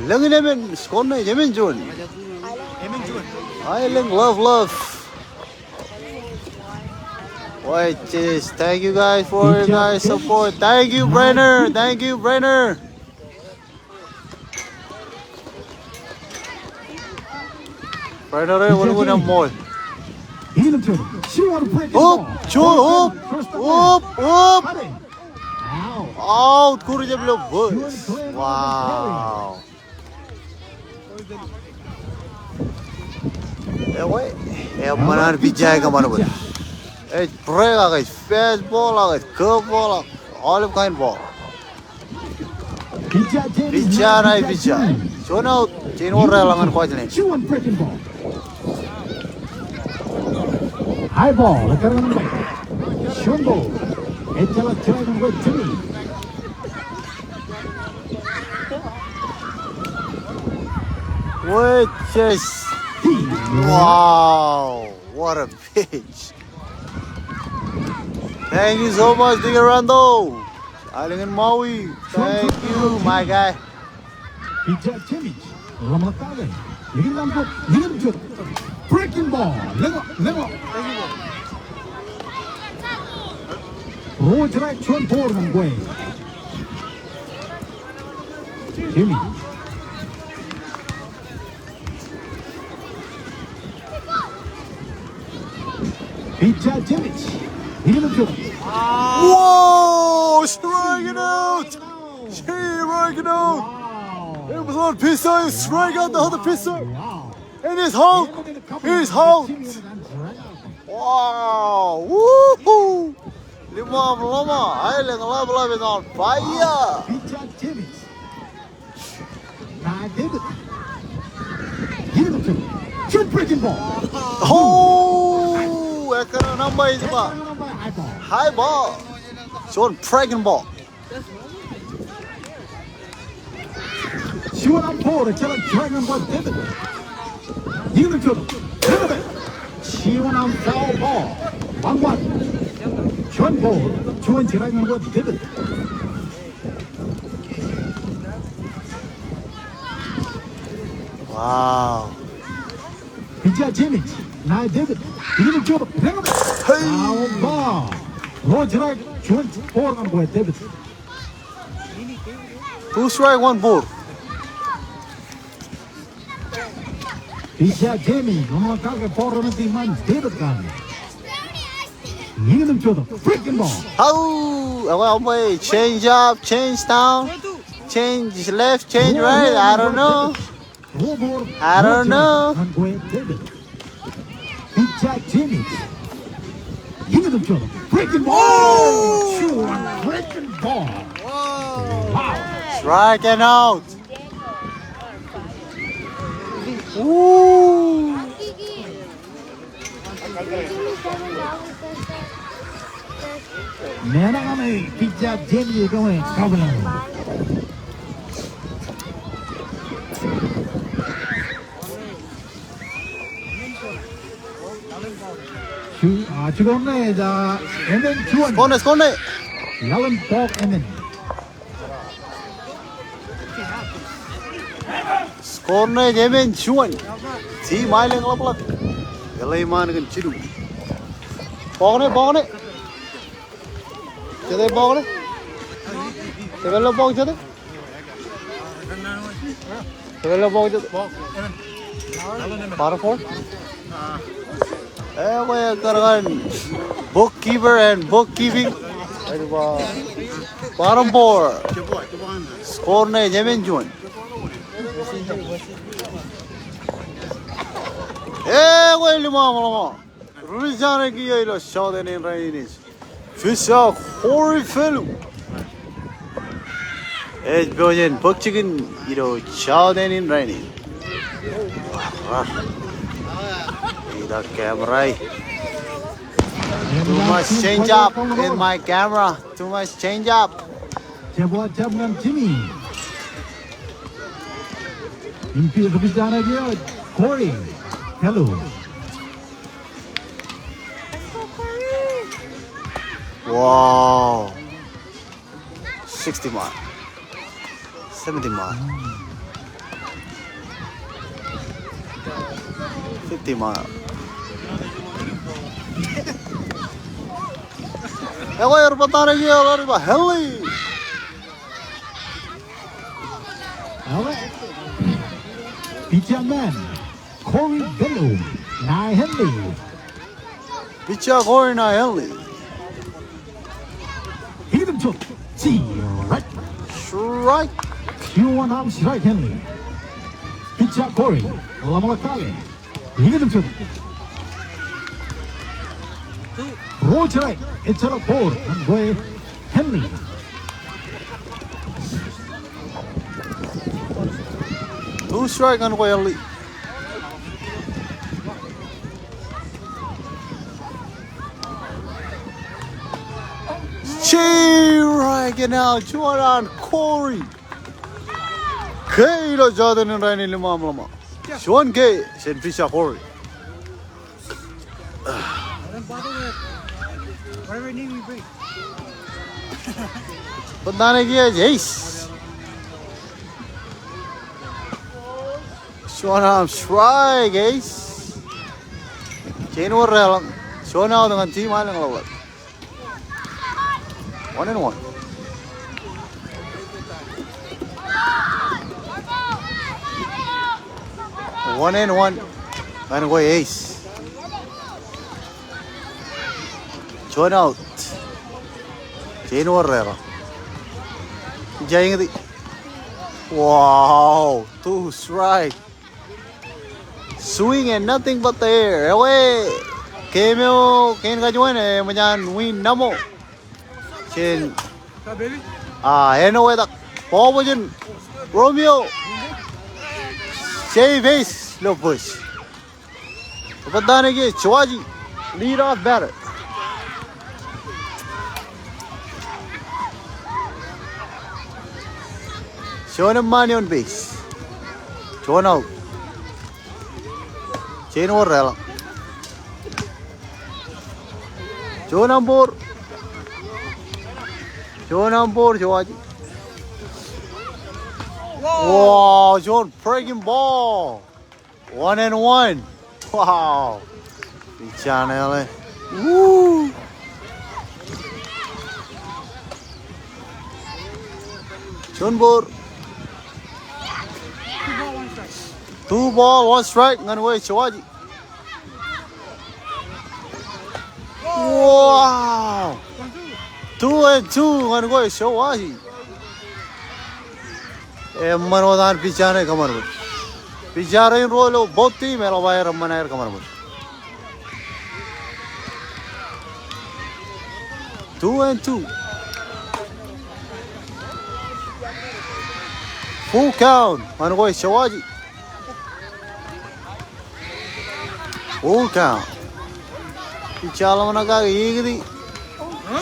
Lōñin emān, score ṇe ej emān juon. Aelōñ Ḷapḷap. Boy, jeez, thank you guys for your guys' support. Thank you, Brenner. Thank you, Brenner. Brenner eo, wōn wōn eṃṃool. Up, juon, up, up, up. Out, kūr jab ilo first. Wow. Ewi, eṃṃan an pitcher eo kōṃṃan bōd. Ej break ak ej fastball ak ej curveball ak aolep kain ball. Pitcher ṇae pitcher. Juon out, jein wōr reḷọk ñan Kuwajleen. High ball, ekkar ñan ball. Juon ball. Ejjeḷọk strike ñan Jimmy. Which is, wow, what a pitch. Thank you so much, Dick Rando. Aelōñ in Maui. Thank you, my guy. Pitcher Jimmy. Ḷōmṇak kake. Iññitan jot. Iññitan jot. Breaking ball. Leño, leño. Ruo strike, juon ball ñan kwe. Jimmy. Pitcher Jimmy. Iññitan jot. Wow! Strike it out! Strike it out! Wow. Eṃōj an pitcher, strike out the other pitcher. Wow. And he's out. He's out. Wow! Woohoo! Ḷōmṇak, ḷōmṇak. Aelōñ Ḷapḷap is on fire. Pitcher Jimmy. Ṇae David. Iññitan jot. Juon breaking ball. Oh! Kōn nōṃba ej ba high ball. Juon breaking ball. Juon arm four, ejjeḷọk strike ñan David. Iññū juon. Juon arm foul ball. One one. Juon ball, juon strike ñan David. Wow. Pitcher Jemej, ṇae David. Iññū juon. Hey. Foul ball. Ruo strike, juon ball ñan kwe David. Two strike, one ball. Pitcher Jemej, ṃōṃa kake ball ro ṇe ṃaan David kake. Iññū juon, breaking ball. Au, ekwe, ekwe, change up, change down, change left, change right, I don't know. I don't know. Pitcher Jemej. Iññū juon, breaking ball. Juon breaking ball. Wow. Strike and out. Woo. Meñe ṇe pitcher Jemej eo ej kabwilōñ. Ju-, ah, juon ṇe, ah, emān juon. Score ṇe, score ṇe. Laḷ in bọọk emān. Score ṇe ej emān juon. Team Aelōñ ḷapḷọk eḷap ṃaan kōn jilu. Bọọk ṇe, bọọk ṇe. Jete bọọk ṇe? Jete lo bọọk jete? Jete lo bọọk jete? Bottom four? Ekwe kar ñan bookkeeper and bookkeeping. Bottom four. Score ṇe ej emān juon. Ekwe liṃa ṃōḷ ṃō. Ri-Jake eo ilo jọteen in rainin ej pitcher Corey Bello. Ej pojak in bōk jikin ilo jọteen in rainin. Ilo camera e. Too much change up in my camera. Too much change up. Jab, jab ñan Jimmy. Im pi-, pitcher ṇe eo, Corey Bello. Wow. Sixty mile. Seventy mile. Fifty mile. Ekwe, ri-batter ṇe eo, ḷe ri-batter Henley. Ekwe. Pitcher ṇe. Corey Bello, ṇae Henley. Pitcher Corey ṇae Henley. Hit him to strike. Strike. Juon arm strike Henley. Pitcher Corey, ḷōmṇak kake. Hit him to. Ruo strike, ejjeḷọk ball, ñan kwe Henley. Two strike ñan kwe Henley. Strike ñan Corey. Ke ilo jọteen in rainin liṃa ṃōḷ ṃō. Juon ke jān pitcher Corey. Whatever knee we break. Bōtab ṇe kiiō ej ace. Juon arm strike, ace. January ḷọk. Juon out ñan team Aelōñ ḷapḷọk. One and one. One and one. Ñan kwe ace. Juon out. January ḷọk. January. Wow. Two strike. Swing and nothing but the air. Ekwe, game eo kein kajuon, eṃōj an win nano. Jān, ah, āinwōt etak. Ball bwe jān Romeo. Jay base ilo first. Bōtab ṇe kiiō Joaji. Lead off batter. Juon eṃṃaan ioon base. Juon out. Jein wōr reḷọk. Juon aṃ ball. Juon aṃ ball, Joaji. Wow, juon breaking ball. One and one. Wow. Pitcher ṇe. Woo. Juon ball. Two ball, one strike ñan Joaji. Wow. Two and two ñan Joaji. Eṃṃan wōt an pitcher ṇe kōṃṃan bōd. Pitcher in ruo ilo both team eḷap aer eṃṃan aer kōṃṃan bōd. Two and two. Full count ñan Joaji. Full count. Pitcher eo ṇe kake ikōti.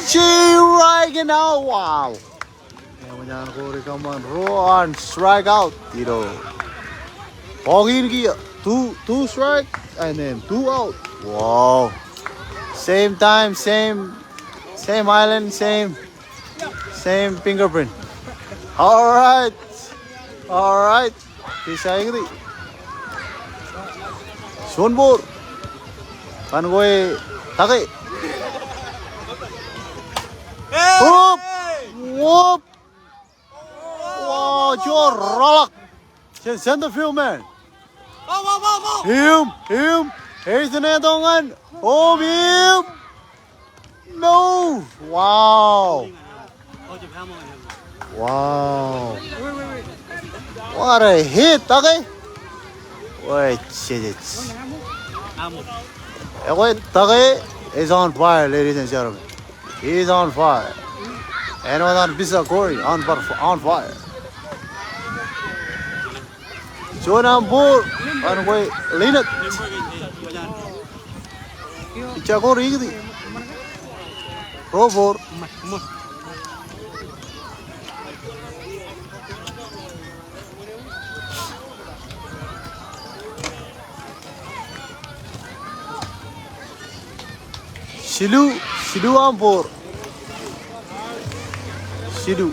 Strike and out. Wow. Eṃōj an Corey kōṃṃan ruo an strikeout ilo ball game kiiō. Two, two strike and then two out. Wow. Same time, same, same island, same, same fingerprint. All right. All right. Pitcher ikōti. Juon ball. Ñan kwe Take. Whoop! Whoop! Wow, juon reḷọk. Jān center field man. Im, im. Ej ṇe tok ñan. Im. No! Wow! Wow! What a hit, Take! Wait, shit, it's... Ekwe, Take is on fire, ladies and gentlemen. He's on fire. And with on Bisa Corey, on, on fire. Juon aṃ ball ñan kwe Linot. Pitcher ko ikōti. Ruo ball. Jilu, jilu aṃ ball. Jilu.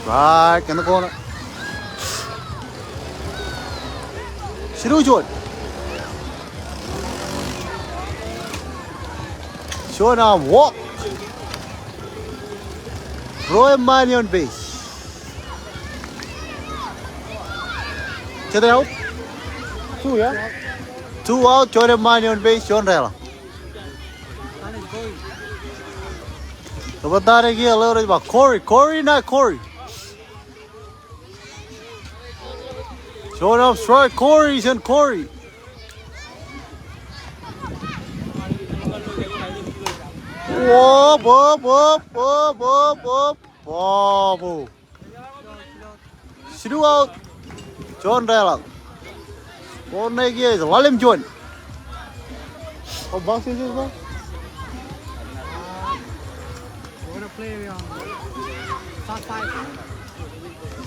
Right in the corner. Jilu juon. Juon aṃ walk. Ruo eṃṃaan ioon base. Jete out? Two, yeah? Two out, juon eṃṃaan ioon base, juon deḷọñ. Kōpooje ṇe kiiō ḷeo rej ba Corey, Corey, not Corey. Juon aṃ strike, Corey, jān Corey. Whoop, whoop, whoop. Ball. Jilu out. Juon deḷọñ. Kōn ṇe kiiō ej ḷalem juon. Oh, box is this one?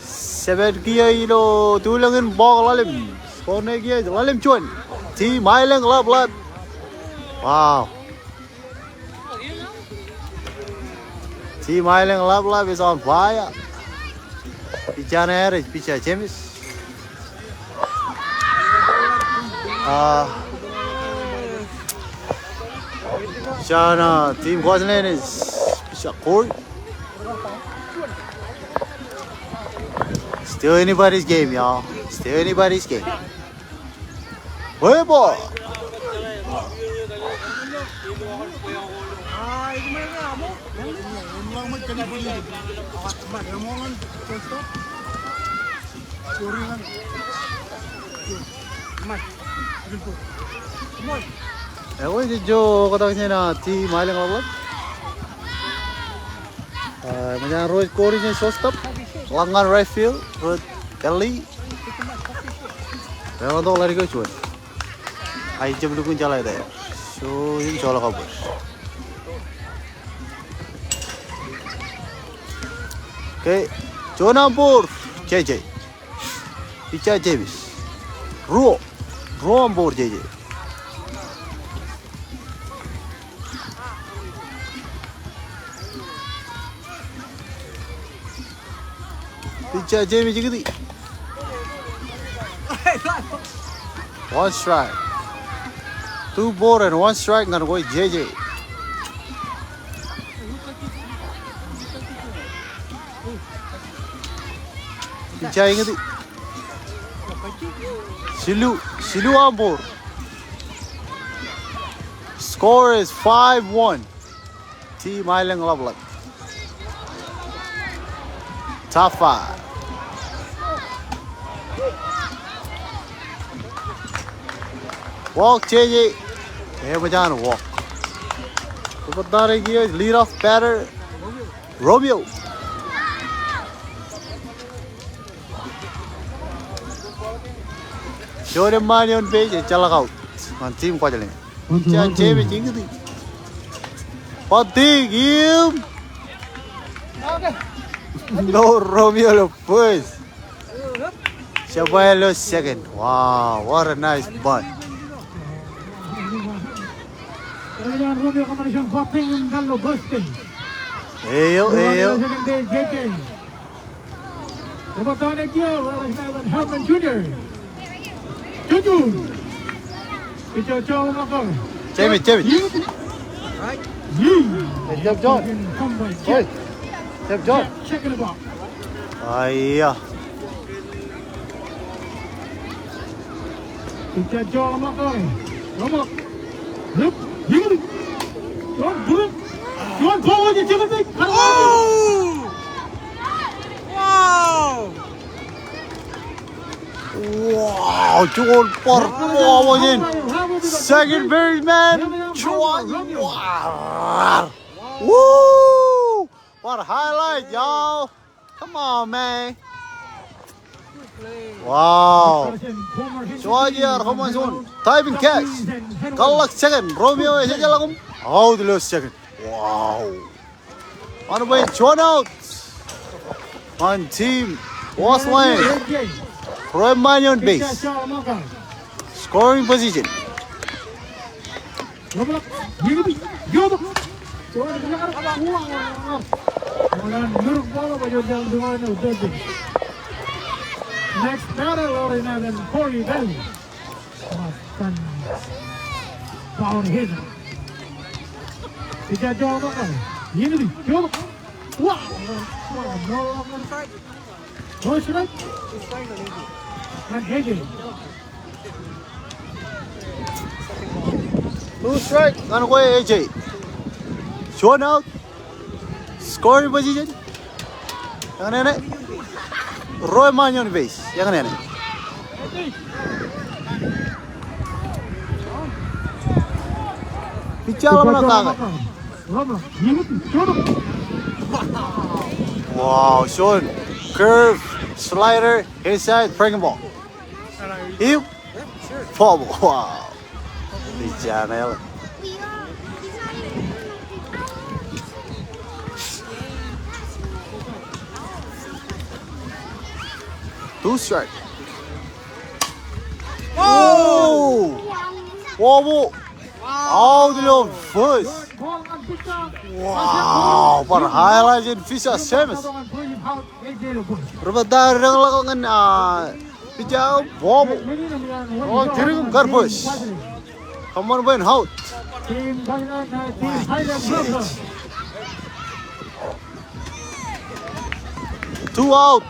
Seven kiiō ilo tulōñ in ball ḷalem. Kōn ṇe kiiō ej ḷalem juon. Team Aelōñ Ḷapḷap. Wow. Team Aelōñ Ḷapḷap is on fire. Pitcher ṇe ej pitcher James. Ah, jān, ah, team Kuwajleen ej pitcher Corey. Still anybody's game, y'all. Still anybody's game. Bwe ball. Ekwe, ejjeḷọk oktak jān, ah, team Aelōñ Ḷapḷap. Ah, eṃōj an ro ej kori jān shortstop. Ḷọk ñan right field, ro ej eḷḷi. Reḷọk ḷaddik eo juon. Ij jab lukkuun jeḷā etaer. Juon im joḷọk kab bōd. Okay. Juon aṃ bōd. J J. Ija James. Ruo. Ruo aṃ bōd J J. Pitcher James ikōti. One strike. Two ball and one strike ñan kwe J J. Pitcher ikōti. Jilu, jilu aṃ bōd. Score is five one. Team Aelōñ Ḷapḷap. Top five. Walk, J J. Eṃōj an walk. Ri-batter eo, lead off batter, Romeo. Juon eṃṃaan ioon base, ejjeḷọk out ñan team Kuwajleen. Ejja James ikōti. Batik im. Lo Romeo ilo first. Jab ilo second. Wow, what a nice bunt. Eo, eo. Herman Junior. Junior. Pitcher John Makar. Jamie, Jamie. Hey, Jab John. Hey, Jab John. Second ball. Aiya. Pitcher John Makar. Look. Look. John Brook. John Brook. Oh! Wow! Wow, juon bar, wow, wow, in. Second baseman, juon, wow. Woo! What a highlight, y'all. Come on, man. Wow. Juon eo, come on, juon. Diving catch. Kōḷḷọk second. Romeo ej jeḷā kōm. Out ilo second. Wow. Ṃanit bwe juon out. Ñan team Kuwajleen. Ruo eṃṃaan ioon base. Scoring position. Next batter, Lorry Nevin, Corey Bell. Power hitter. Pitcher John Makar. Wow. Wow. Two strike ñan kwe A J. Juon out. Scoring position. Eñṇe ṇe. Ruo eṃṃaan ioon base. Eñṇe ṇe. Pitcher eo ṇe kake. Wow, juon. Curve, slider, inside, breaking ball. Iu. Foul ball. Wow. Pitcher eo ṇe. Two strike. Oh! Wow, wow. Out ilo first. Wow, bar highlight in Fisher Seamus. Ri-batter eo ej jeḷā kōn, ah, pitcher eo, ball. Oh, tūrūṃ kar first. Kōṃṃan bwe en out. Two out.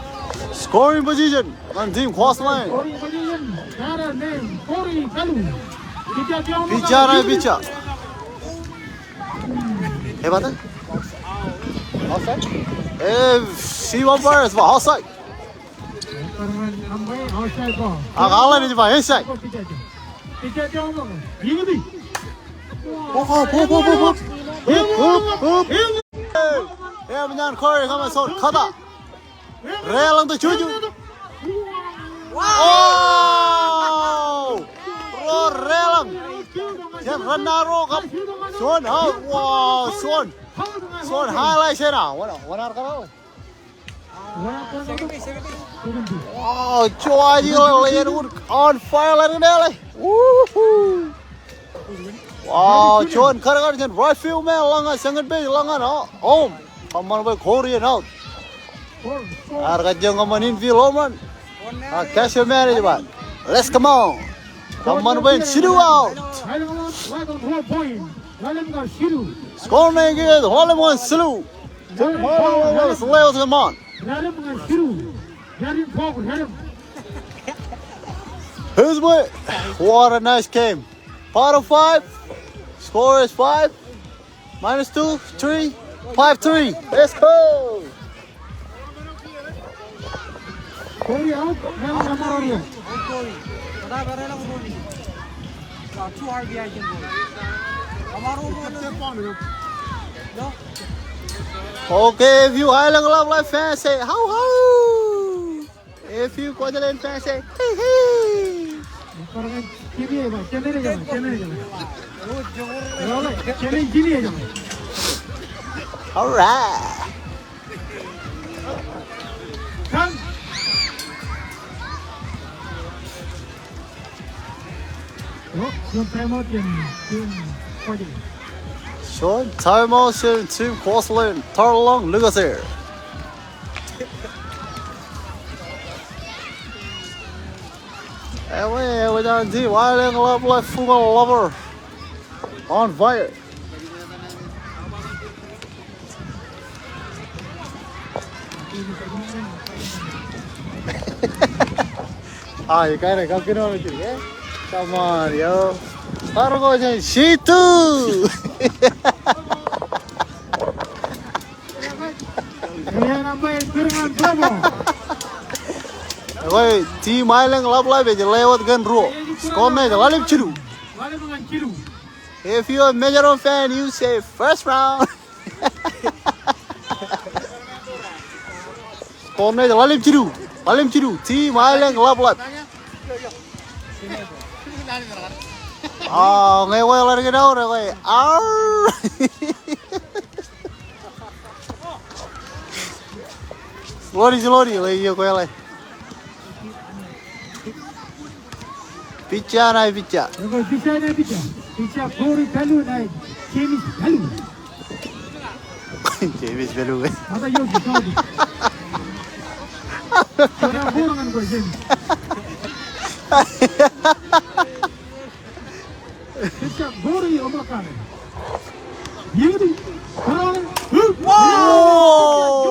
Scoring position ñan team Kuwajleen. Pitcher ṇe, pitcher. Ej batter? Outside? Eh, si umpire ej ba outside. Ak alen ej ba inside. Eṃōj an Corey, kōṃṃan juon kōta. Reḷañtok juju. Oh! Ro reḷọñ. Jān ran ṇa ro kab. Juon out. Wow, juon. Juon highlight eo ṇa. Wōn, wōn ar kōṇaan. Wow, Joaji ḷe, ḷe, on fire ḷe, ḷe. Woohoo. Wow, juon kar kar jān right field eo ḷọk ñan second base ḷọk ñan home. Kōṃṃan bwe Corey eṇ out. Ear kajjioñ kōṃṃan infield home run. A, catcher manage ba, let's come on. Kōṃṃan bwe jilu out. Score ṇe kiiō ḷalem ñan jilu. Come on. Here's my, what a nice game. Bottom five. Score is five. Minus two, three, five three. Let's go. Okay, if you Aelōñ Love Live fans, say how how. If you Kuwajleen fans, say hey hey. All right. Juon timeout jān team Kuwajleen. Juon timeout jān team Kuwajleen. Tarlōñ Lucas er. Ewi, ewi jān team Aelōñ Love Live, Fuñal Lover. On fire. Ah, you gotta go get on with it, yeah? Come on, yo. Tarko jān Situ. Ewi, team Aelōñ Love Live ej lewōt kōn ruo. Score ṇe ej ḷalem jilu. If you're a Metro fan, you say first round. Score ṇe ej ḷalem jilu. Ḷalem jilu. Team Aelōñ Love Live. Ah, ñe kwe ḷadik eo, ñe kwe. Arr. Slowly, slowly, ḷe, iiō kweḷe. Pitcher ṇe pitcher. Pitcher ṇe pitcher. Pitcher Corey Bellew ṇe James Bellew. James Bellew. Ata iiō, iiō. Ata iiō, iiō, James. Pitcher Corey Omakale. Wow!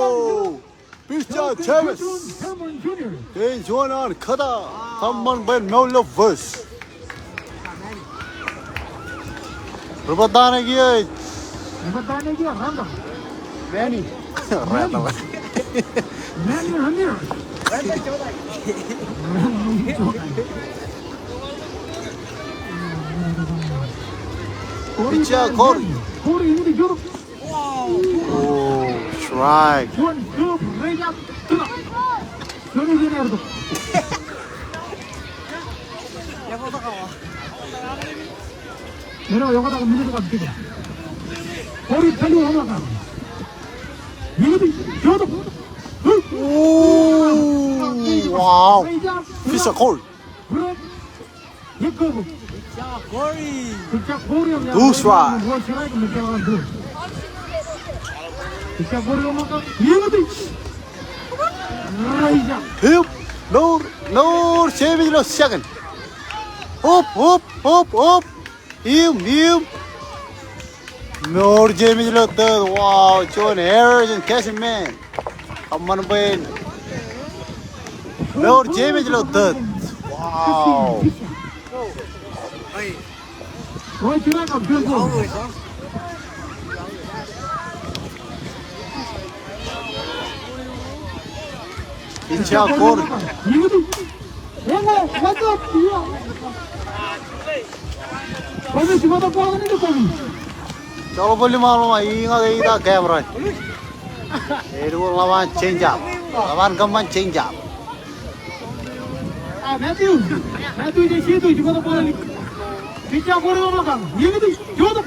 Pitcher James. James Junior. James Junior an kōta. Kōṃṃan bwe en mour ilo first. Ri-batter ṇe kiiō. Ri-batter ṇe kiiō, Randall. Manny. Randall. Manny Ramirez. Pitcher Corey. Corey, ini di juruk. Oh, strike. Juon kub rejab. Juon kub rejab. Mero, yokota ko minit ko kab. Corey Bellew, home run. Minit, jotok. Oh, wow. Pitcher Corey. Two strike. Hip. Mour, mour, James ilo second. Up, up, up, up. Im, im. Mour James ilo third. Wow, juon error jān Cashman. Kōṃṃan bwe en mour James ilo third. Wow. Pitcher Corey. Joḷọk bōlen ṃaanḷọk, iñak eita camera. Eḷap an change up. Ḷap an kōṃṃan change up. Ah, Matthew. Matthew, je situ, jibwe tok ball. Pitcher Corey Omokak. Iiō ito, jibwe tok.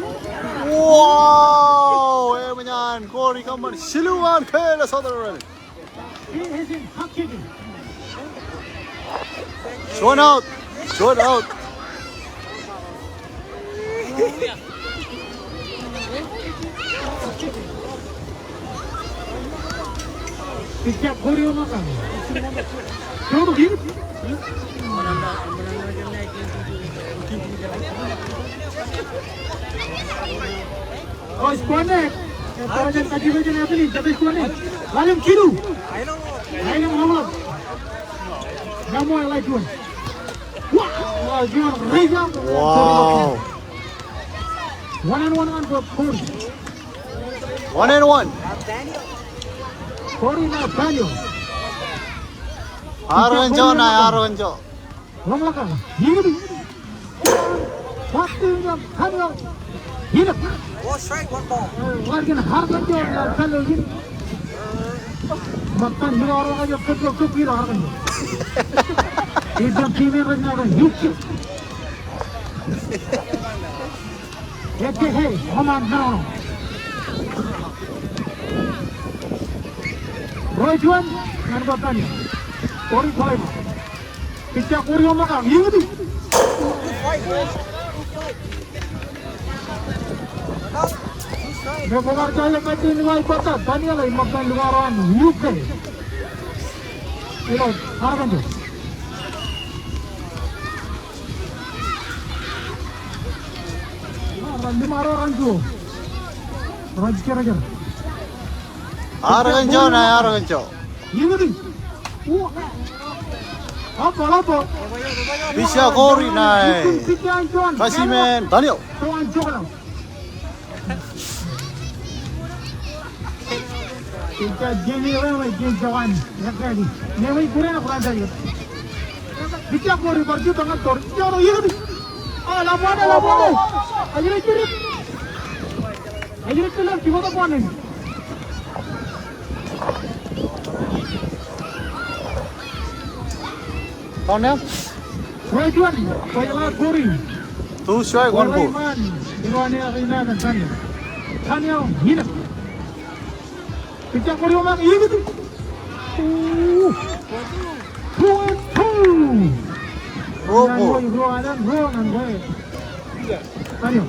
Wow, eṃōj an Corey kōṃṃan jilu an kōl ilo Southern Relic. He has been hot kicking. Juon out. Juon out. Pitcher Corey Omokak. Oh, squad ne. Bar juon kajjitōk jān athlete, jab squad ne. Ḷalem jilu. Ḷalem ḷọk. Nōṃba ḷalem juon. Wow, juon raise up. Wow. One and one an Corey. One and one. Corey Nathaniel. Arkansas, Arkansas. Ḷōmṇak. Iiō ito. Ball strike, one ball. Ḷaddik in Arkansas, Arkansas in. Ṃōttan ilo Arkansas, kōtḷọk kōtḷọk ilo Arkansas. Ejjab team in rej ṇa ilo U K. Ejjeḷọk, home run, no, no. Ro juon ñan Boston. Corey Palaima. Pitcher Corey Omokak. Iiō ito. Ṃōk bar juon ilo kajjitōk eo ej bōktok. Daniel ej ṃōttan lukkuun raan U K. Ilo Arkansas. Arkansas ṇe, Arkansas. Pitcher Corey ṇe. Kajimān Daniel. Pitcher Corey bar jutak ñan tor. Ḷap wōt, ḷap wōt. Ajri jidik. Ajri jidik, jibwe tok ball in. Two strike, one ball. Daniel, Daniel, Daniel. Pitcher Corey Omokak, iiō ito. Two and two. Ruo, ruo. Ñan ruo, ñan ruo, ñan ruo. Daniel.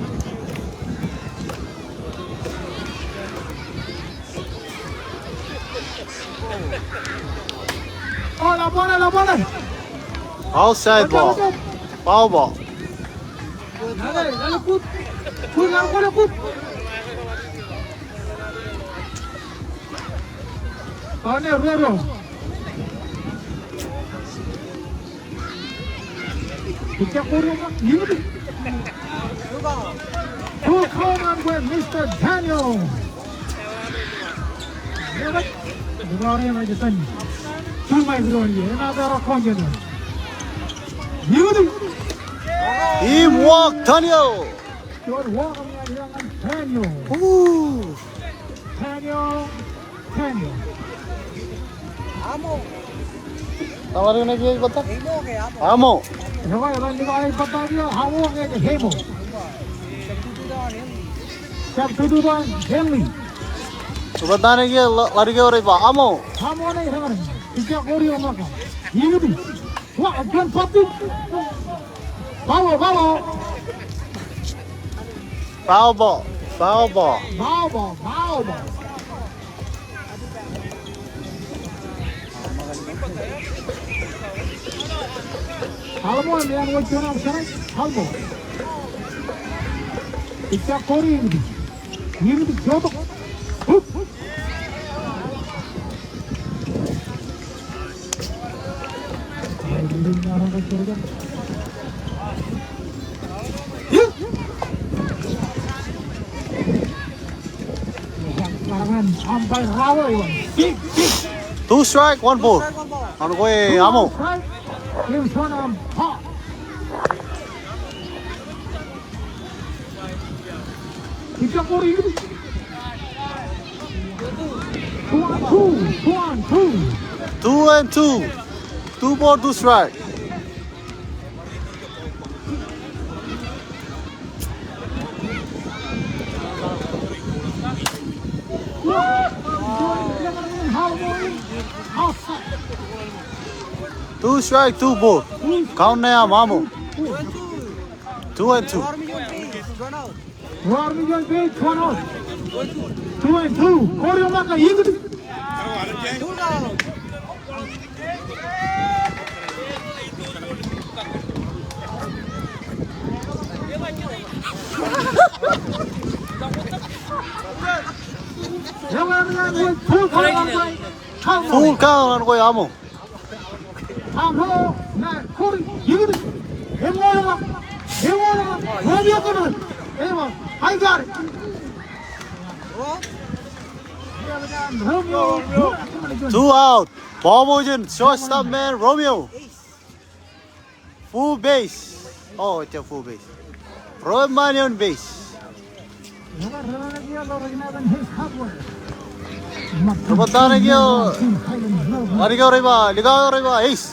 Oh, ḷap ball, ḷap ball. Outside ball. Foul ball. One, ruo, ruo. Pitcher Corey Omokak, iiō ito. Two count ñan Mister Daniel. Iiō ito. Im walk, Daniel. Good walk ñan Daniel. Ooh. Daniel. Amo. Amo. Jab tutu doon Henley. Amo ṇe, ḷaddik eo rej ba Amo. Amo ṇe, ij ba. Pitcher Corey Omokak. Iiō ito. Wa, again, Patrick. Foul, foul. Foul ball. Foul ball. Foul ball, foul ball. Alamo, eṃṃan wōt juon aṃ strike, Alamo. Ejja Corey in. Iiō ito, jotok. Hook. Two strike, one ball. An kwe Amo. Two and two. Two and two. Two ball, two strike. Two strike, two ball. Count ṇe aṃ, aṃo. Two and two. Two and two. Kōrā ṃōk ke itok. Full count an kwe, aṃo. Two out. Bobo jān shortstop man, Romeo. Full base. Oh, ejja full base. Ro eṃṃaan eoon base. Ro bōttan eo, ḷaddik eo rej ba, likao eo rej ba ace.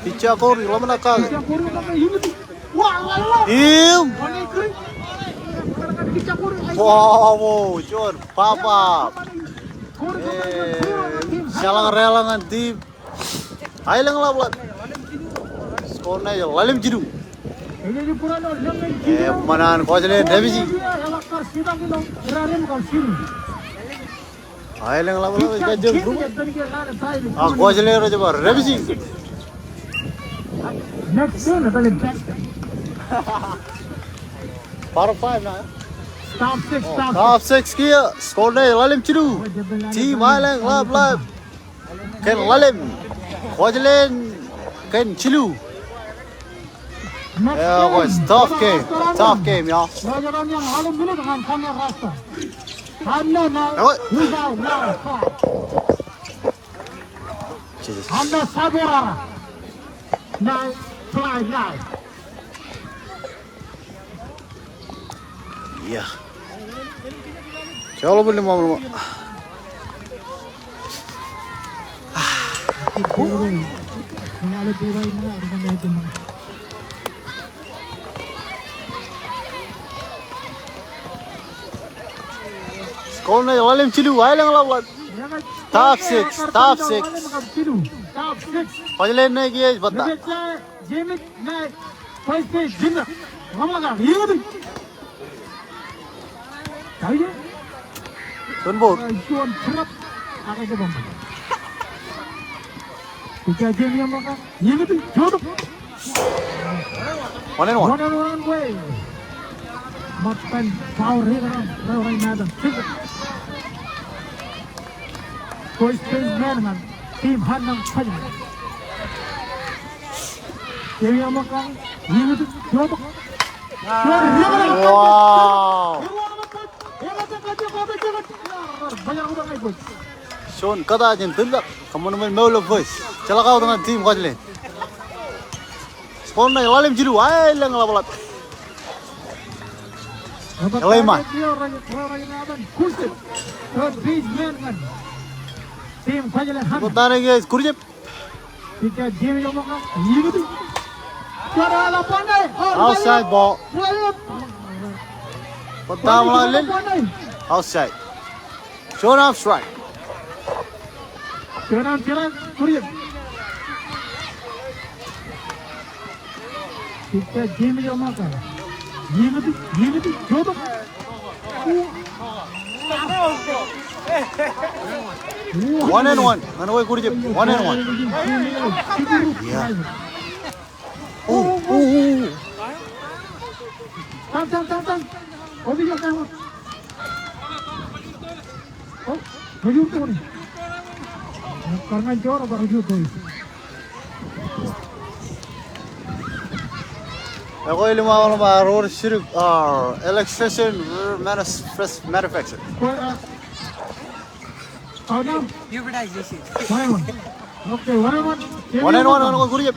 Pitcher Corey, ḷōmṇak kake. Im. Wow, wow, juon pop up. Eh, jeḷā reḷọk ñan team Aelōñ Ḷapḷap. Score ṇe ḷalem jilu. Eṃṃan an Kuwajleen dāpiji. Aelōñ Ḷapḷap ej kajjioñ rup. Ak Kuwajleen rej ba dāpiji. Bar five ṇe. Top six, top six kiiō. Score ṇe ḷalem jilu. Team Aelōñ Ḷapḷap kōn ḷalem. Kuwajleen kōn jilu. Eo, boys, tough game. Tough game, y'all. Eo. Jesus. Ia. Joḷọk bōl ṃōṃ ṃōṃ. Score ṇe ḷalem jilu, Aelōñ Ḷapḷap. Top six, top six. Top six. Kuwajleen ṇe kiiō ej bōkta. Jimmy, ṇe, first base, Jimmy. Ḷōmṇak kake, itok. Kaiō. Juon ball. Juon trap. Ak ej bōkta. Pitcher Jimmy eo ṃōk kake, itok, juon. One and one. One and one kwe. Ṃōttan power hitter an Rewrite Matan. First baseman ñan team Hanlon Kajin. Wow. Juon kōta jān tōl ḷọk. Kōṃṃan ṃōk mour ḷọk first. Jeḷā kautiej ñan team Kuwajleen. Score ṇe ḷalem jilu, Aelōñ Ḷapḷap. Eḷeṃṃan. Bōkta ṇe kiiō ej kūrjep. Outside ball. Bōkta ṃōk ḷalem. Outside. Juon arm strike. Juon arm strike, kūrjep. Pitcher Jimmy eo ṃōk kake. Jimmy, Jimmy, juon. One and one. Ñan wōj kūrjep. One and one. Yeah. Oh, oh, oh. Tang, tang, tang, tang. Opiij eo, tang. Oh, rejur to ṇe. Kar ñan jor, bar rejur to ṇe. Ekwe, ḷōmṇak ḷōmṇak, ro ro jidik, ah, electrician, uh, manus-, manufacturer. Hybridization. One and one, one and one, kūr jab.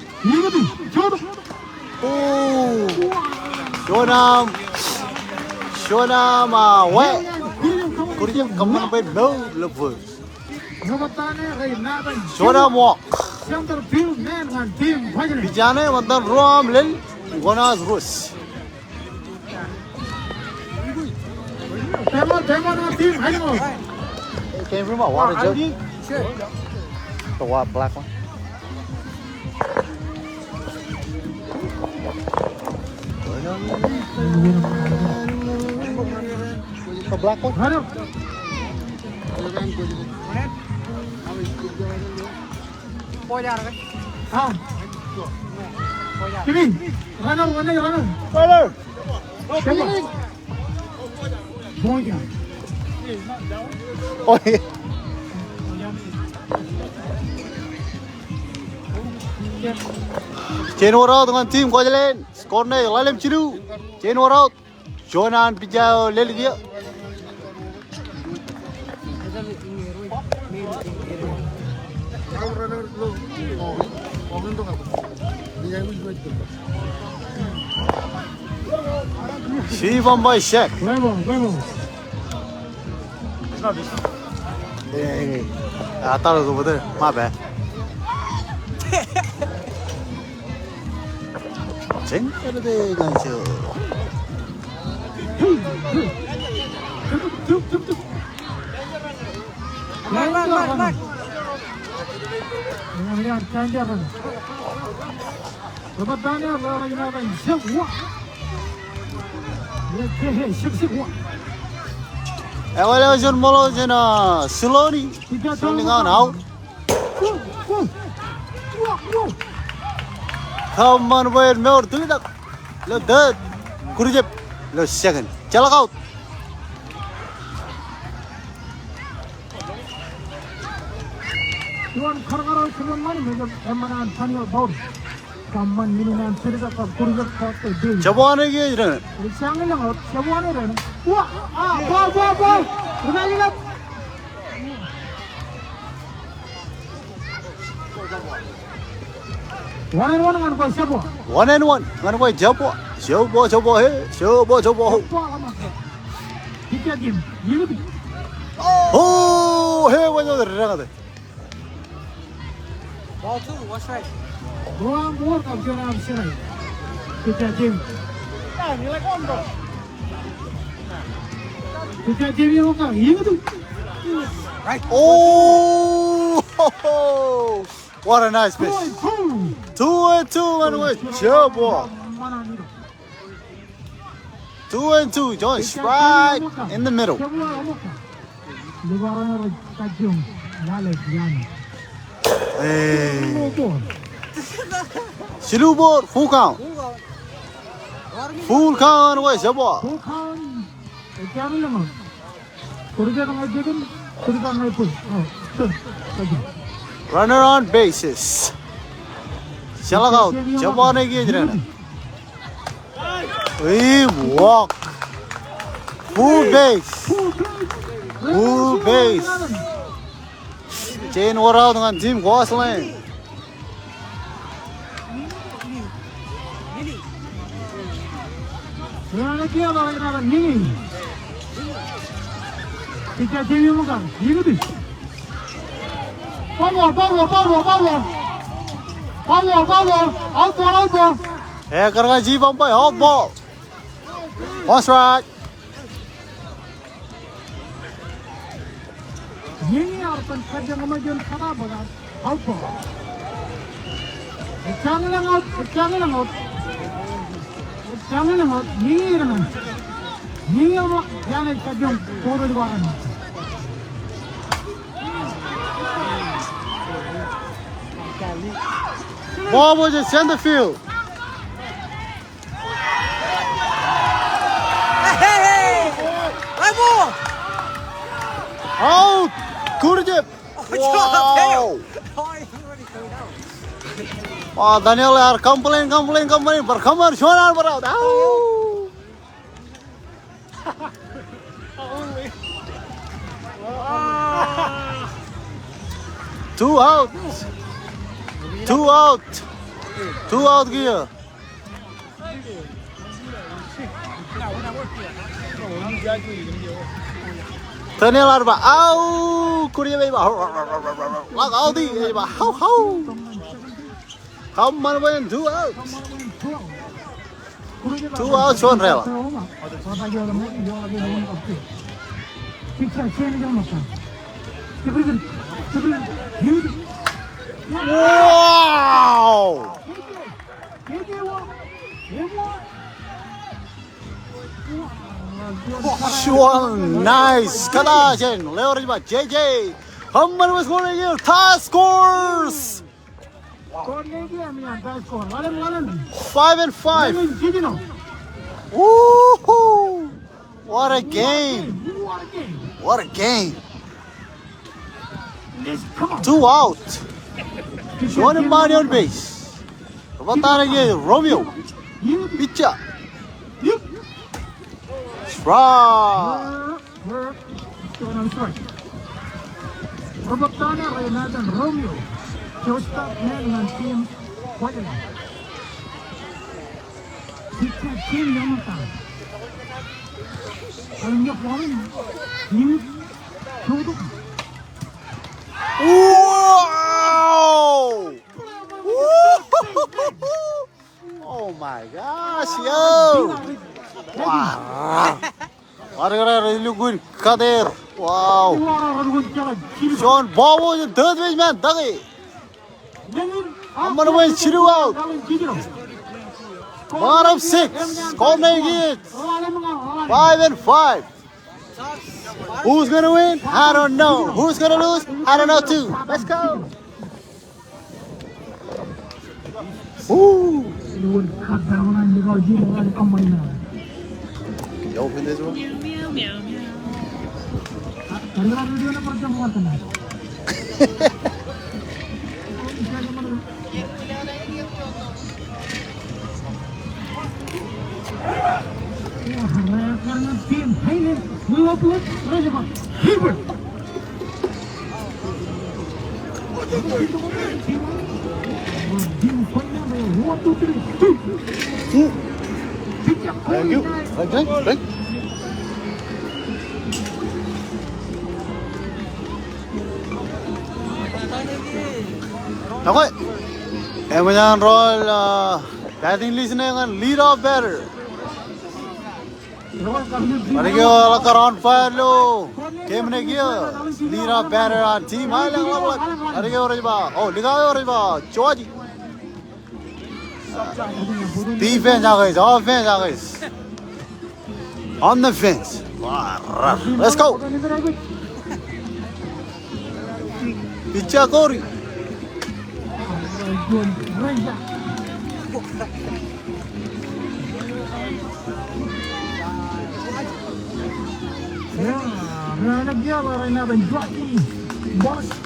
Ooh. Juon aṃ, juon aṃ, ah, wā. Kūr jab, kōṃṃan bwe mour ḷọk bwe. Juon aṃ walk. Pitcher ṇe, ṃōttan ruo aṃ lel, ṃōṇōṇō ruo. Can you bring my water, Joe? Sure. The wa-, black one? The black one? Jeen wōr out ñan team Kuwajleen. Score ṇe ḷalem jilu. Jeen wōr out. Juon an pitcher eo lel kiiō. Jipañ by Shaq. Hey, hey, hey. I thought it was over there. My bad. Jen kar de ñan Joe. Ekwe, ḷeo juon ṃōḷo jān, ah, Siloni. Siloni ñan out. Kōṃṃan bwe en mour tulitak. Ilo third. Kūr jab. Ilo second. Jeḷak out. Juon karkaro eo kōṃṃan, ṃōj im eṃṃan an Daniel Paul. Kōṃṃan men in an tulitak kab kūr jab kab kūr jab. Jabwe ṇe kiiō ren. Ri sañin lōñ out, jabwe ṇe ren. Wa, ah, ball, ball, ball. Ri sañin lōñ. One and one ñan kwe jabwe. One and one ñan kwe jabwe. Jabwe, jabwe, he. Jabwe, jabwe, ho. Jabwe, jabwe, ho. Pitcher team. Oh, he, wāween eo rej deñōte. Ball two, one strike. Ruo aṃ ball kab juon aṃ strike. Pitcher team. Pitcher team eo kar iutu. Right. Oh, what a nice pitch. Two and two. Two and two ñan kwe jabwe. Two and two, Jones, right in the middle. Hey. Jilu ball, full count. Full count, wes, jabwe. Runner on bases. Jeḷak out, jabwe ṇe kiiō ren. Im walk. Full base. Full base. Jeen wōr out ñan team Kuwajleen. Ball, ball, ball, ball. Ball, ball, ball. Out ball, out ball. Ekar ña jipañ bwe out ball. One strike. Ñiñi ear ban kajjioñ ṃōj in kōta bōtab out ball. Ejjañin lōñ out, ejjañin lōñ out. Ejjañin lōñ out, ñiñi ej ṇa. Ñiñi eṃōj, ear kajjioñ kōtōj ko an. Ball was in center field. Hey, hey, hey. Out. Kūr jab. Wow. Wow, Daniel ear complain, complain, complain, bar kōṃṃan juon an bar out. Au! Two out. Two out. Two out kiiō. Daniel ear ba, au, kūr eo ej ba, ḷak out eo ej ba, hau, hau. Kōṃṃan bwe en two out. Two out juon deḷọñ. Wow! Juon nice kōta jān lewōj ba J J. Kōṃṃan bwe score eo, tie scores. Five and five. Woohoo! What a game! What a game! Two out. Juon eṃṃaan eoon base. Bar tata ṇe ke Romeo. Pitcher. Strike. Rebōk tata ṇe rej maroñ Romeo. Shortstop ṇe ñan team Kuwajalein. Pitcher Tim Yamata. Ej ñe ball in. Wow! Oh my gosh, yo! Wow! Bar kōrā rej lukkuun kate er. Wow! Juon bobo jān third baseman, Taki. Kōṃṃan bwe en jilu out. Bottom six. Score ṇe kiiō. Five and five. Who's gonna win? I don't know. Who's gonna lose? I don't know too. Let's go. Woo! Meow, meow, meow, meow. Thank you. Thank you. Thank you. Ekwe, eṃōj an rool, uh, batting list ṇe ñan lead off batter. Bar kiiō ḷọk kar umpire ilo game ṇe kiiō, lead off batter an team Aelōñ Ḷapḷap. Bar kiiō rej ba, oh, likao eo rej ba Joaji. Defense ak ej, offense ak ej. On the fence. Let's go. Pitcher Corey.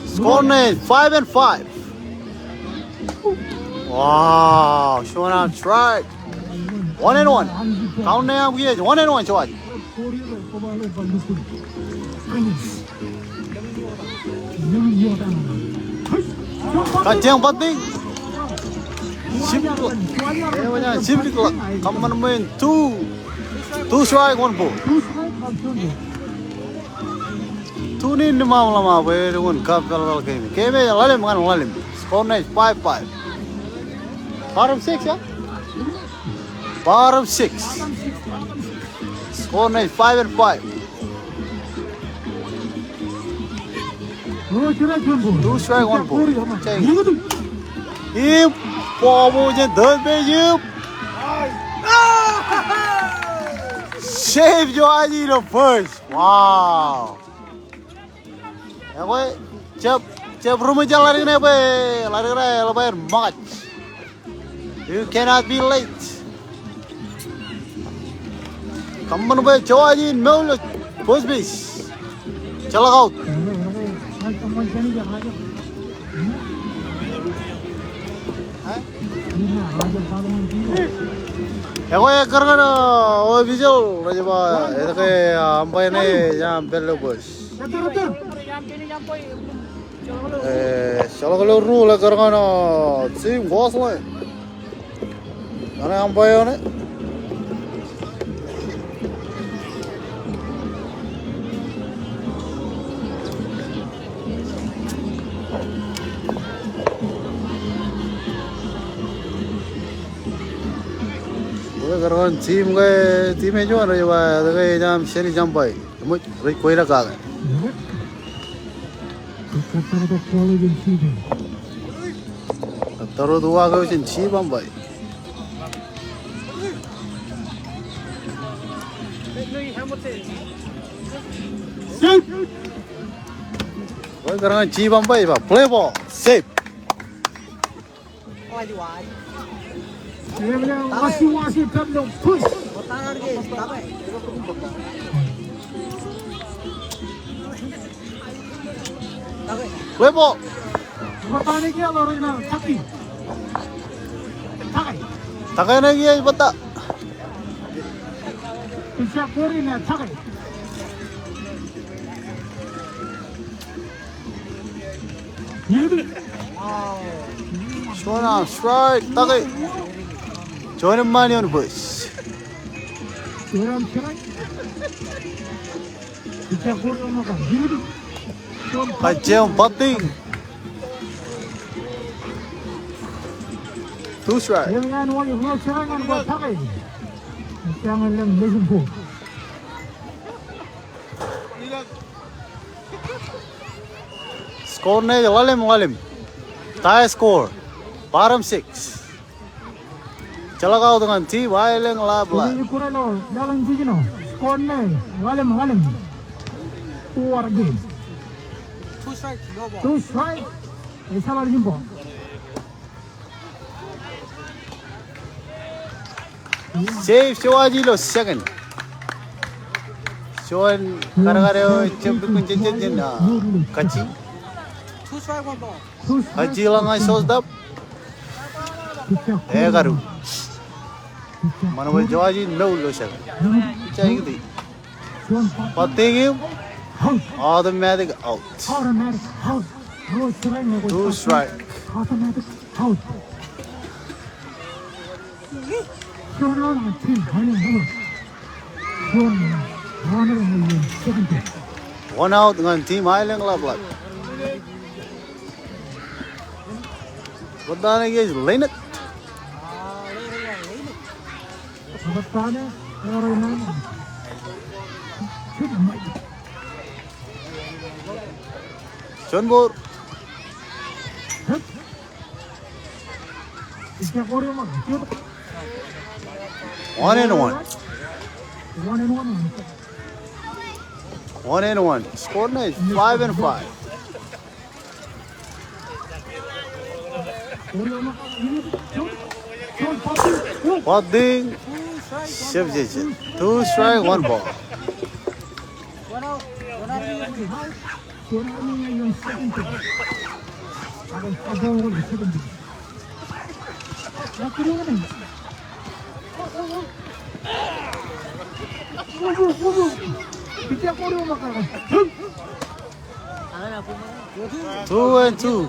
Score ṇe five and five. Wow, juon an strike. One and one. Count ṇe aṃ kiiō ej one and one, Joaji. Kajjioñ batting. Jimmy Clark. Jimmy Clark. Kōṃṃan bwe en two. Two strike, one ball. Tune in ḷōmṇak bwe eḷap an Cub Baseball game. Game eo ḷalem ñan ḷalem. Score ṇe five five. Bottom six, ya? Bottom six. Score ṇe five and five. Two strike, one ball. Ip, bobo jān third base, ip. Save Joaji ilo first. Wow. Ekwe, jab, jab ruṃwij ḷaddik ṇe bwe ḷaddik ṇe eḷap aer ṃōkaj. You cannot be late. Kōṃṃan bwe Joaji in mour ilo first base. Jeḷak out. Ekwe, ekkar ñan official rej ba etke umpire ṇe ej pād ilo bos. Ejjeḷọk ilo rule, ekkar ñan team Coastline. Ñan umpire ṇe. Ekar ñan team ke, team eo juon rej ba etke ejjab jān umpire. Eṃōj, rej kweilọk kake. Kōttar wōt uwaak eo jān chief umpire. Ekar ñan chief umpire, ba play ball, safe. Play ball. Take ṇe kiiō ej bōtab. Juon arm strike, take. Juon eṃṃaan ioon base. Kajjioñ batting. Two strike. Score ṇe ej ḷalem ḷalem. Tie score. Bottom six. Ejjeḷọk out ñan team Aelōñ Ḷapḷap. Score ṇe ḷalem ḷalem. Two strike, no ball. Two strike. Ej jeḷā ḷalem ball. Save, Joaji ilo second. Juon kadkad eo ejjab lukkuun jejjet jān, ah, Kaji. Kaji ḷọk ñan shortstop. Ekadu. Ṃanibwe Joaji, no ilo second. Jai kiti. Batting im. Automatic out. Two strike. One out ñan team Aelōñ Ḷapḷap. Bōtab ṇe ke ej Lenet. Juon ball. One and one. One and one. Score ṇe five and five. Batting. Jab jejjet. Two strike, one ball. Two and two.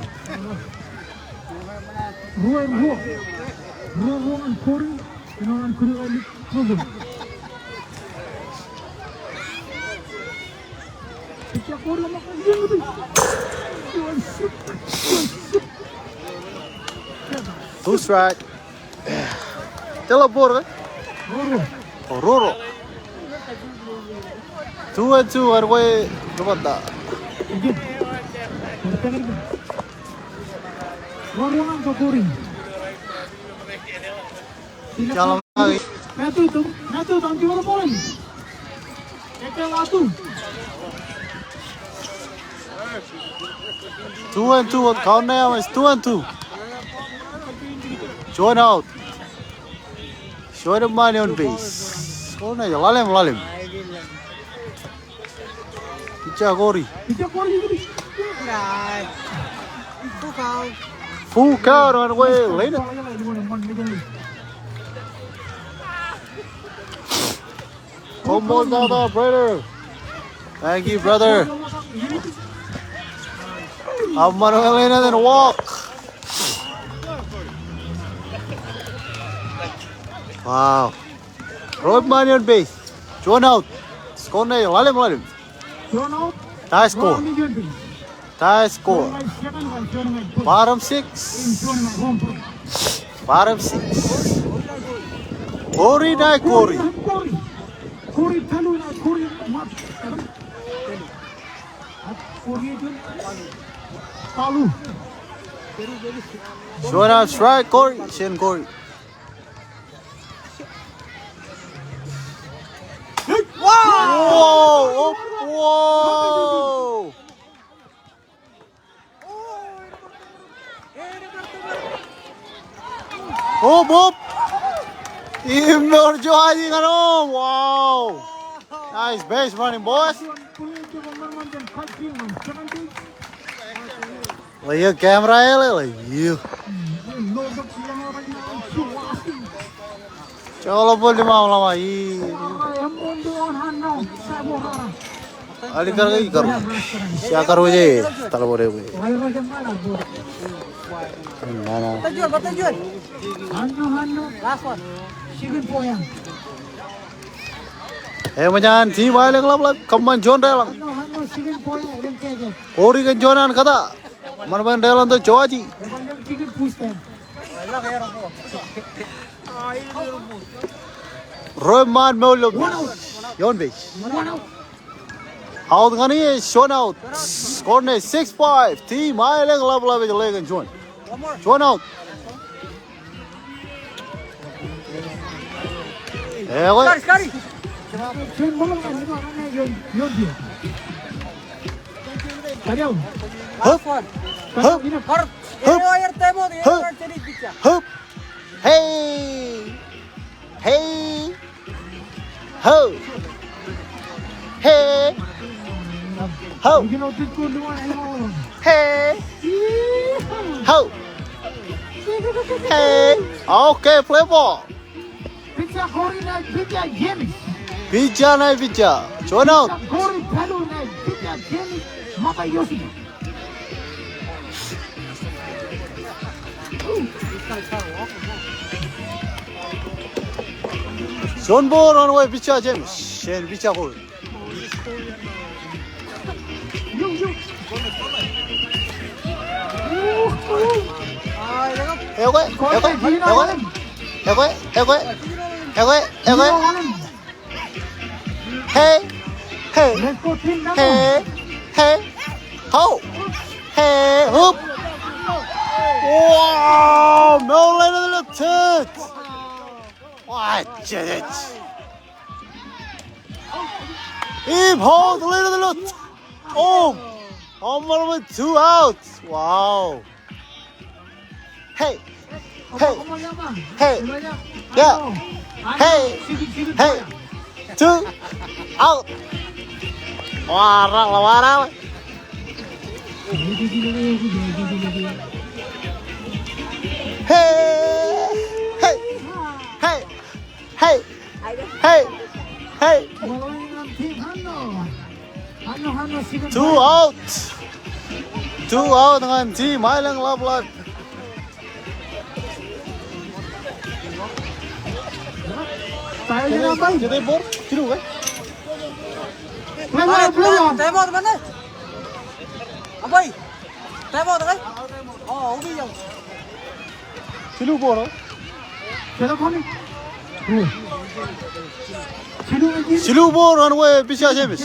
Two strike. Ejjeḷọk ball ke? Ruo ruo. Two and two, ear kwe, ri bōtab. Ejjeḷọk. Two and two, count ṇe ej two and two. Juon out. Juon eṃṃaan ioon base. Score ṇe ej ḷalem ḷalem. Pitcher Corey. Pitcher Corey. Full count. Full count on way, Leinen. Koṃṃool tata, brother. Thank you, brother. Aṃ ṃan wōt Leinen in walk. Wow. Ro ṃaan ioon base. Juon out. Score ṇe ḷalem ḷalem. Tie score. Tie score. Bottom six. Bottom six. Kori ṇe kori. Juon out strike, kori, jen kori. Wow! Wow! Op, op. Im mour jowaji ñan home. Wow. Nice base running, boys. Ḷeo camera eo, ḷeo. Joḷọk ball ḷōmṇak ḷōmṇak. Ij. Alikkar ke ikar. Sia kar wōj e. Taḷbōd e wōj. Nana. Last one. Eṃōj an team Aelōñ Ḷapḷap kōṃṃan juon deḷọñ. Kori kōn juon an kōta. Ṃan bwe en deḷọñtok jowaji. Ro ṃaan mour ilo ioon base. Out ñan e, juon out. Score ṇe six five. Team Aelōñ Ḷapḷap ej ḷe kōn juon. Juon out. Ekwe. Hop. Hop. Hop. Hop. Hey. Hey. Ho! Hey! Ho! Hey! Ho! Hey! Okay, play ball. Pitcher Kori ṇe pitcher James. Pitcher ṇe pitcher. Juon out. Kori Palu ṇe pitcher James Matayoshi. Juon ball ñan wōj pitcher James. Jen pitcher Kori. Ekwe, ekwe, ekwe. Ekwe, ekwe. Ekwe, ekwe. Hey, hey, hey, hey, ho, hey, hoop. Wow, mour ḷe ilo jet. Wow, jet. Im hold ḷe ilo jet. Oh, home run with two outs. Wow. Hey. Hey. Hey. Yeah. Hey. Hey. Two. Out. Wara, wara. Hey. Hey. Hey. Hey. Hey. Hey. Two out. Two out ñan team Aelōñ Ḷapḷap. Time out, time out, man. Abai. Time out, okay? Oh, okay, yeah. Jilu ball, no? Jilu ball ñan wōj pitcher James.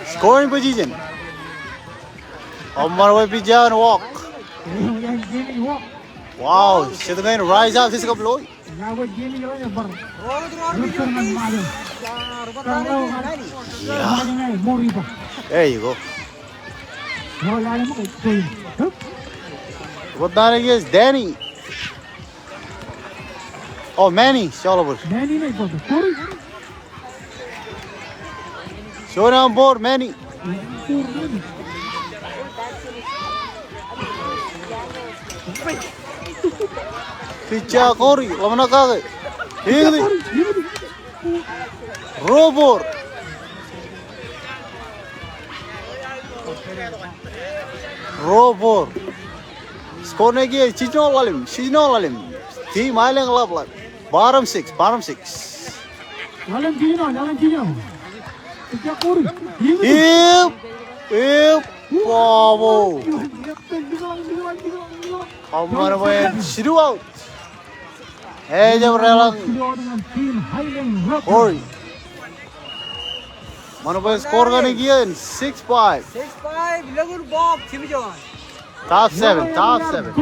Scoring position. Home run wōj pitcher in walk. Wow, jet ñan rise up, jet kab loi. Yeah. There you go. What that is, Danny? Oh, Manny, Shalabur. Juon an ball, Manny. Pitcher Corey, ḷōmṇak kake. Eñin. Ruo ball. Ruo ball. Score ṇe kiiō jiljino ḷalem, jiljino ḷalem. Team Aelōñ Ḷapḷap. Bottom six, bottom six. Ḷalem jiljino, ḷalem jiljino. Pitcher Corey. Ip, ip, bobō. Kōṃṃan bwe en jilu out. Ejab deḷọñ Corey. Ṃanit bwe score kaṇe kiiō in six five. Six five, ilọk in bọọk, Jimmy John. Top seven, top seven.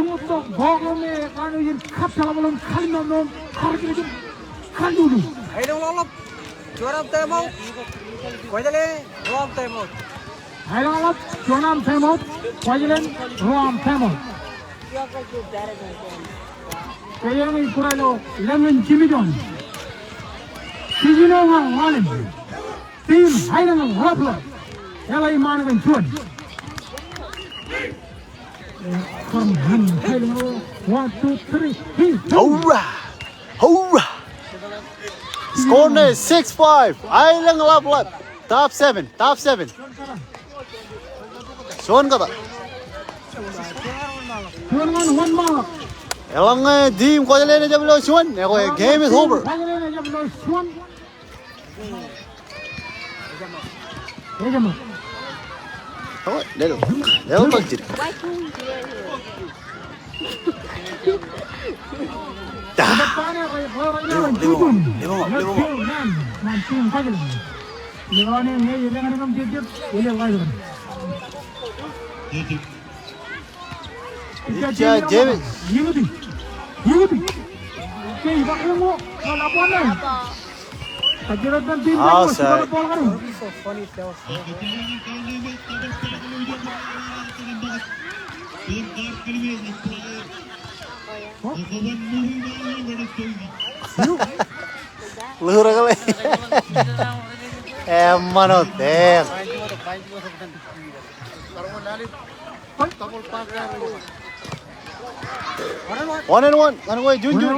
Aelōñ Ḷapḷap, juon aṃ time out. Kwōjeḷā, ruo aṃ time out. Aelōñ Ḷapḷap, juon aṃ time out. Kwōjeḷā, ruo aṃ time out. Ke eñin kōrā ilo lōñ in Jimmy John. Jiljino ñan ḷalem. Team Aelōñ Ḷapḷap. Eḷap iṃaan kōn juon. One, two, three. Hurrah! Hurrah! Score ṇe six five. Aelōñ Ḷapḷap. Top seven. Top seven. Juon kōta. Eḷaññe team Kuwajleen ejjab lo juon, ekwe game is over. Oh, lelo, lelo, ta. Pitcher James. Outside. Lurōk ḷe. Eṃṃan wōt, eṃ. One and one, ñan kwe Junjun.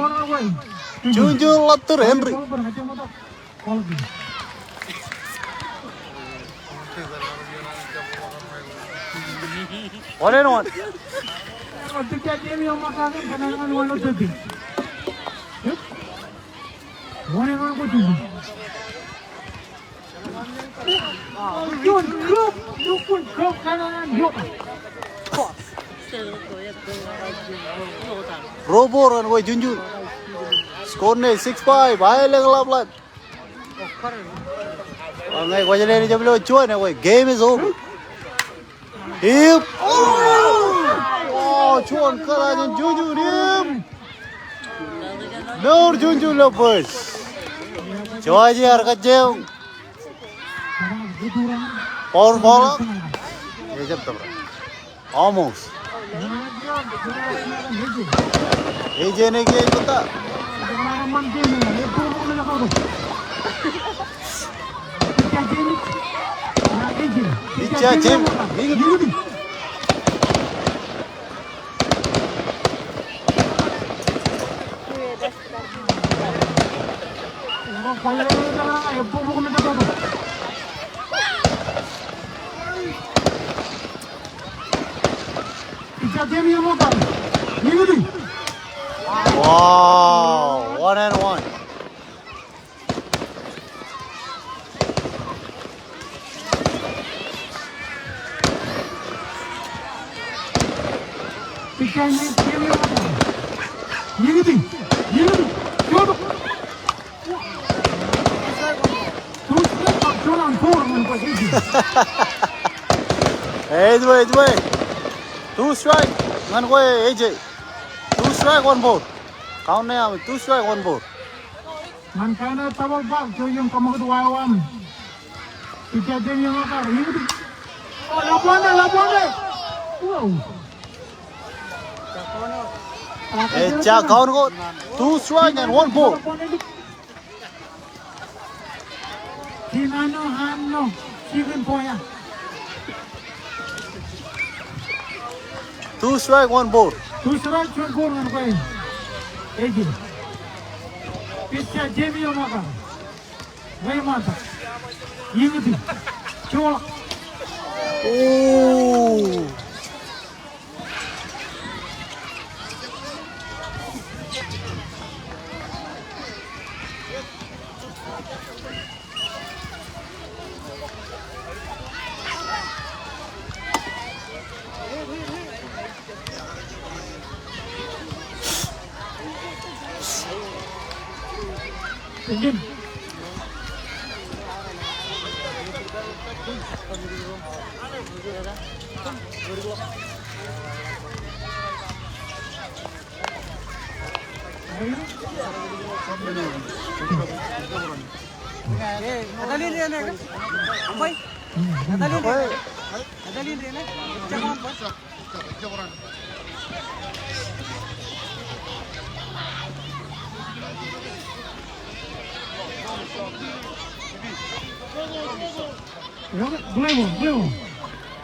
Junjun ḷotter Henry. One and one. Ruo ball ñan kwe Junjun. Score ṇe six five, Aelōñ Ḷapḷap. Eḷaññe Kuwajleen ejjab lo juon, ekwe game is over. Ip. Oh, juon kōta jān Junjun im. Mour Junjun ilo first. Joaji ear kajjioñ. Foul ball. Ejjab tōprak. Almost. Ej ej ej ej. Ej ej ej. Wow, one and one. Ej ej ej. Two strike ñan kwe A J. Two strike, one ball. Count ṇe aṃ, two strike, one ball. Ñan kain eo double back, jouj im kaṃakūt wāween. Pitcher Daniel Okar, eñin. Oh, left-hander, left-hander. Wow. Ejja count ko, two strike and one ball. Two strike, one ball. Two strike, juon ball ñan kwe. Ej. Pitcher Jamie Omaka. Rej ṃaantak. Iñiti. Joḷọk. Ooh.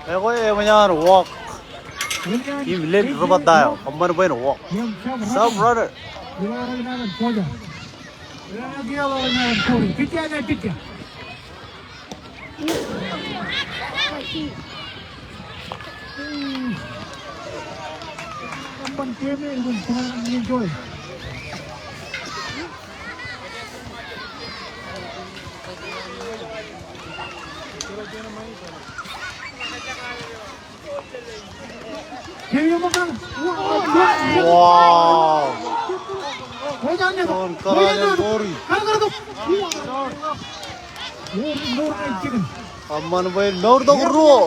Ekwe, eṃōj an walk. Im lel ri bōtaab eo, kōṃṃan bwe en walk. Sub runner. Wow. Juon kōrā jān Corey. Kōṃṃan bwe en mour tok ruo.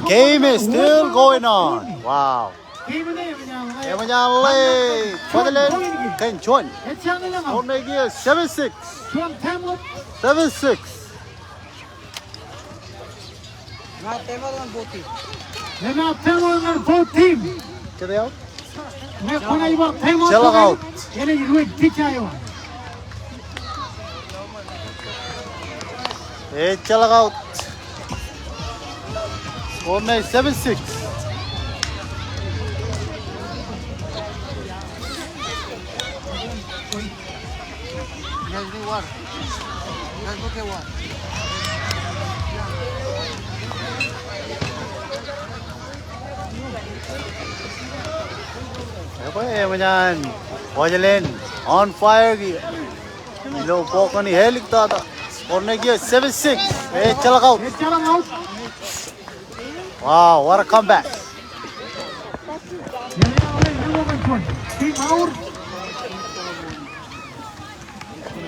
Game is still going on. Wow. Eṃōj an lale Kuwajleen kōn juon. Score ṇe kiiō seven six. Seven six. Enaaj time out ñan both team. Enaaj time out ñan both team. Kede out? Ñe kwōnaaj bar time out. Ejjeḷọk out. Enaaj lewōj pitcher eo an. Ejjeḷọk out. Score ṇe seven six. Ekwe, eṃōj an Kuwajleen on fire kiiō. Ilo ball kōn Ālik tata. Score ṇe kiiō seven six. Ejjeḷọk out. Wow, what a comeback.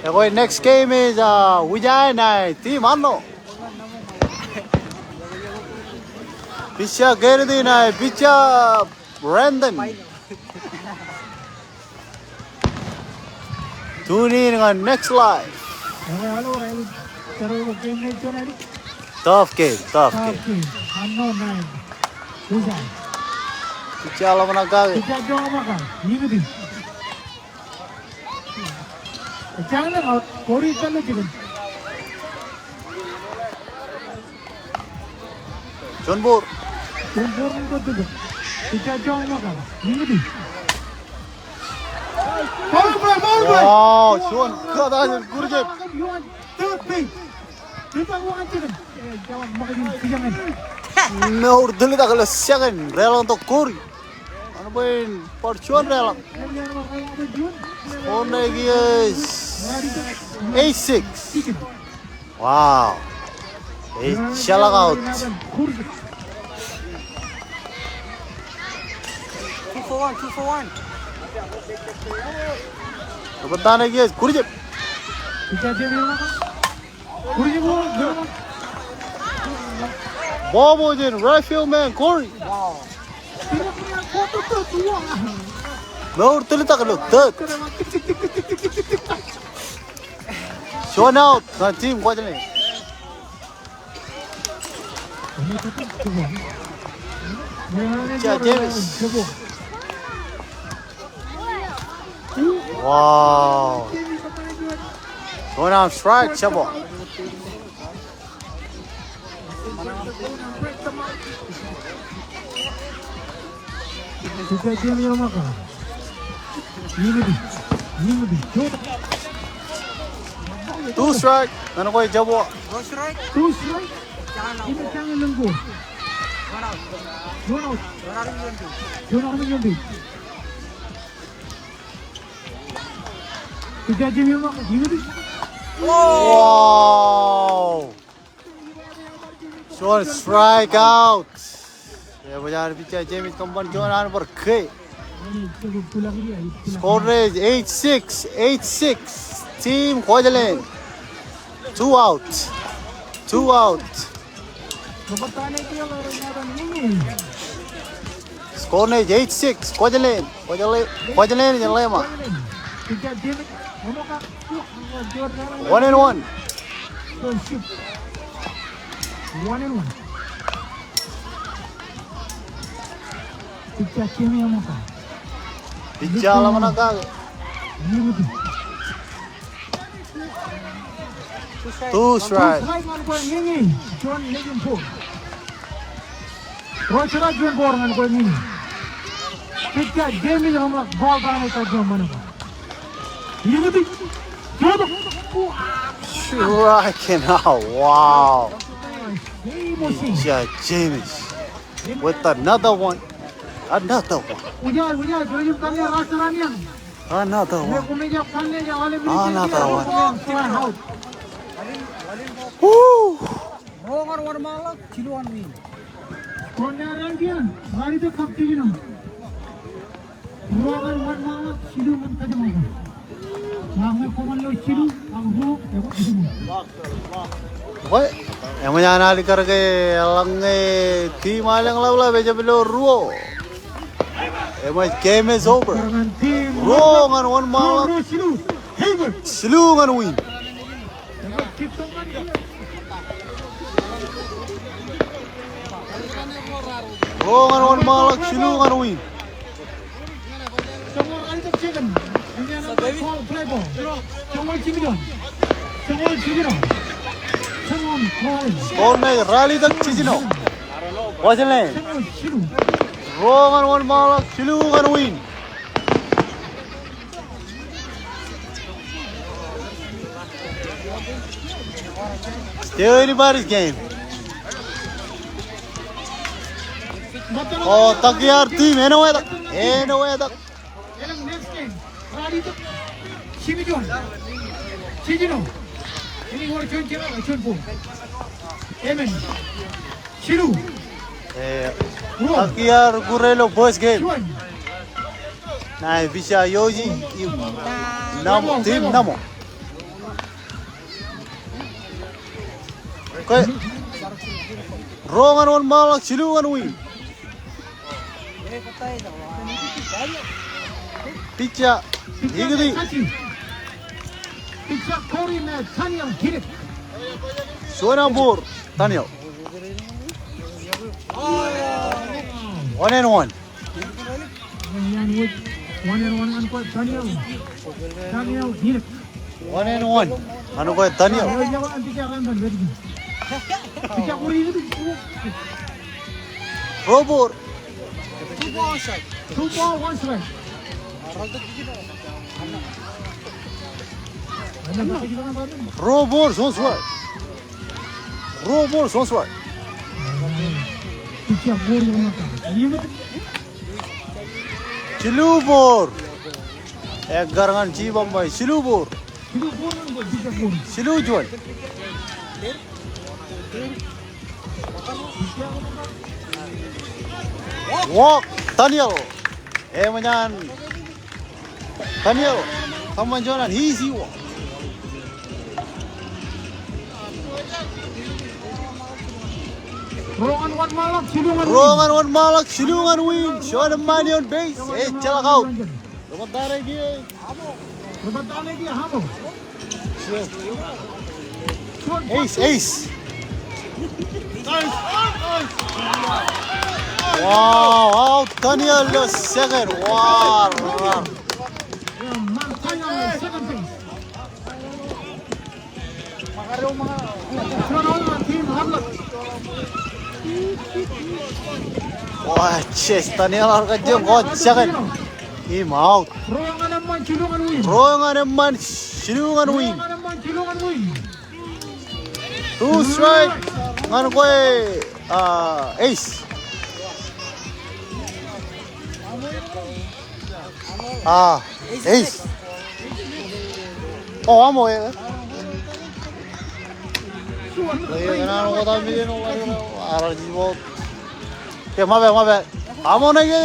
Ekwe, next game is, uh, Ujai ṇe team Arṇo. Pitcher Kennedy ṇe pitcher Brandon. Tune in ñan next live. Tough game, tough game. Pitcher ḷōmṇak kake. Juon ball. Wow, juon kōtaan in Kurjep. Mour tōlitak ilo second, deḷọñ tok Kori. Ñan bwe en bar juon deḷọñ. Score ṇe kiiō eight six. Wow. Ejjeḷọk out. Two for one, two for one. Ri bōtaab ṇe kiiō Kurjep. Bobo jān right field man Corey. Mour tōlitak ilo third. Juon out ñan team Kuwajleen. Pitcher Davis. Wow. Juon arm strike, jab. Ri Two strike. Ñan kwe jabōt. Two strike. Juon out. Juon out. Wow. Juon strikeout. Eṃōj an pitcher James kōṃṃan juon an bar ke. Score ṇe ej eight six, eight six. Team Kuwajleen. Two out. Two out. Score ṇe ej eight six. Kuwajleen. Kuwajleen. Kuwajleen ej lema. One and one. One and one. Pitcher ḷōmṇak kake. Two strike. Ro strike juon ball ñan kwe ñan. Pitcher James ḷōmṇak ball down eo juon ball. Strike and out. Wow. Pitcher James with another one. Another one. Another one. Another one. Woo! Ruo ñan wōnṃaanḷọk, jilu ñan wiin. Bwe, eṃōj an alikkar ke eḷaññe team Alen Ḷaplap ejab lo ruo. Eṃōj, game is over. Ruo ñan wōnṃaanḷọk, jilu ñan wiin. Ruo ñan wōnṃaanḷọk, jilu ñan wiin. Score ṇe ralitōk jiljino. Kuwajleen. Ruo ñan wōnṃaanḷọk, jilu ñan wiin. Still anybody's game. O, Takiar team, āinwōt, āinwōt. Jiljino. Jilu. Eh, Takiar kure ilo first game. Ṇa ej pitcher Yoji im Namo, team Namo. Kwe. Ruo ñan wōnṃaanḷọk, jilu ñan wiin. Pitcher Ikiti. Juon ball, Daniel. One and one. One and one. Ñan kwe Daniel. Ruo ball. Ruo ball, juon strike. Ruo ball, juon strike. Jilu ball. Ekkar ñan Chief umpire. Jilu ball. Jilu juon. Walk, Daniel. Eṃōj an Daniel kōṃṃan juon an easy walk. Ruo ñan wōnṃaanḷọk, jilu ñan wiin. Ruo ñan wōnṃaanḷọk, jilu ñan wiin. Juon eṃṃaan ioon base. Ejjeḷọk out. Ace, ace. Wow, out Daniel ilo second. Wow. Wa, chase, Daniel ar kajjioñ kọọt second. Im out. Ruo ñan eṃṃan, jilu ñan wiin. Ruo ñan eṃṃan, jilu ñan wiin. Ruo ñan eṃṃan, jilu ñan wiin. Two strike ñan kwe, ah, ace. Ah, ace. O, amo e. Ke, mape, mape. Amo na ke.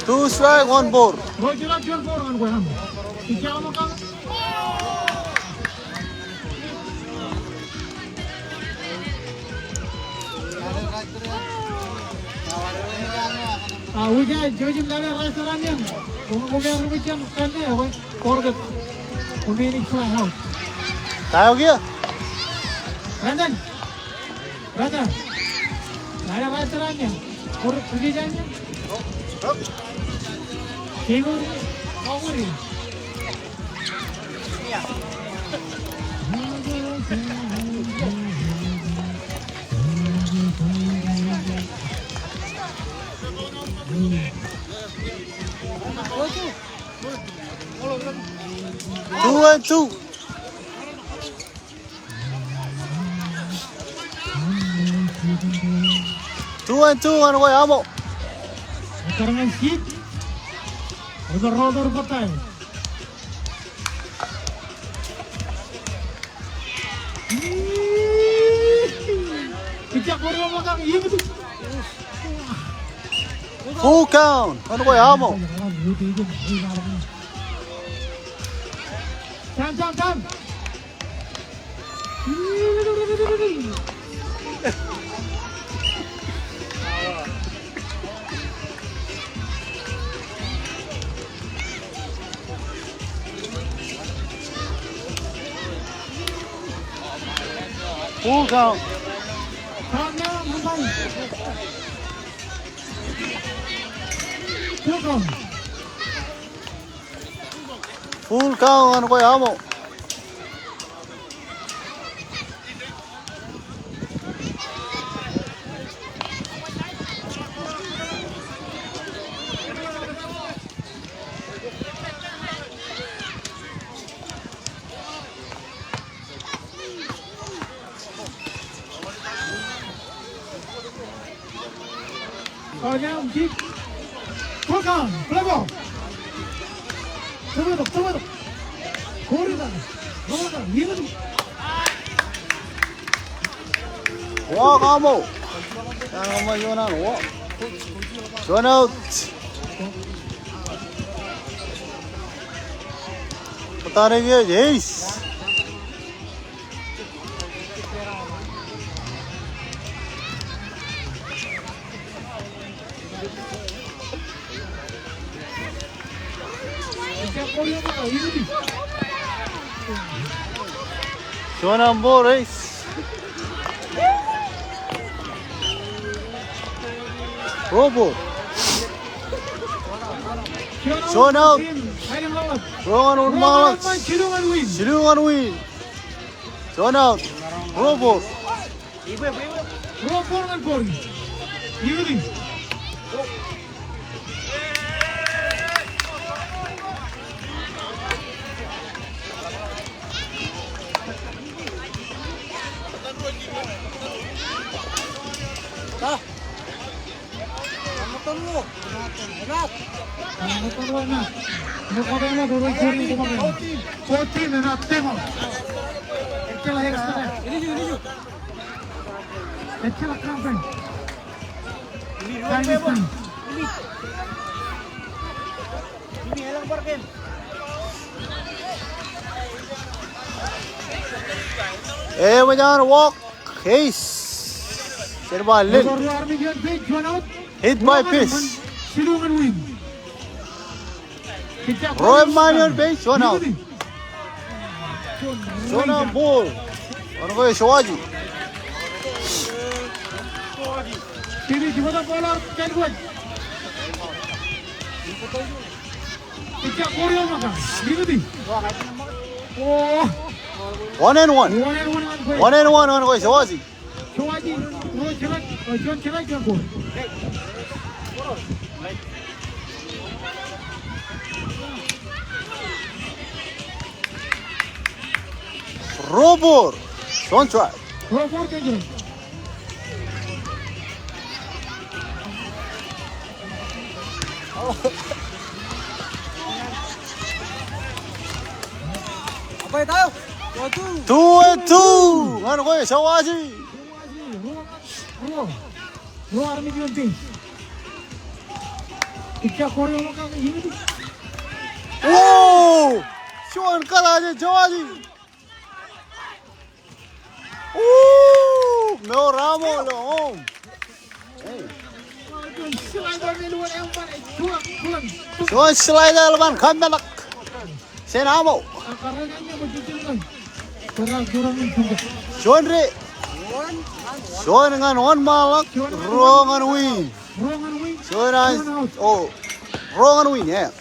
Two strike, one ball. Ah, wūja, jojim lale right side an eṇ. Koṃ, koṃ ri wūja kōn eṇ, ekwe, korkōt. Koṃ eṇ fly out. Ta eo kiiō? Brandon. Brother. Lale right side an eṇ. Kor, kor ijin an eṇ. Keiṃ, keiṃ, keiṃ. Two and two. Two and two ñan kwe amo. Ekaran hit. Ekaran rọọltok bōtae. Full count ñan kwe amo. Time, time, time. Full count. Full count ñan kwe amo. Walk amo. Walk amo, juon out. Juon out. Bōtae ṇe ke ace. Juon an ball, ace. Ruo ball. Juon out. Ruo ñan wōnṃaanḷọk. Jilu ñan wiin. Juon out. Ruo ball. Ruo ball ñan Kori. Iuti. Fourteen, enough, time out. Ejjeḷọk extra. Ejjeḷọk count. Time is time. Ej, ej, walk. Ace. Jen ba lel. Hit by pitch. Ruo eṃṃaan ioon base, juon out. Juon out ball. Ñan kwe Shivaji. One and one. One and one, one and one, one and one, Sawaji. Sawaji, ruo strike, uh, juon strike, juon ball. Ruo ball, juon strike. Ruo ball, juon strike. Two and two. Ñan kwe, Sawaji. Ruo, ruo armej ioon base. Woo! Juon kōtaje, Sawaji. Woo! Mour Amo ilo home. Juon slider eḷap an kameḷọk jān Amo. Juon de. Juon ñan wōnṃaanḷọk, ruo ñan wiin. Juon an, oh, ruo ñan wiin, yeah.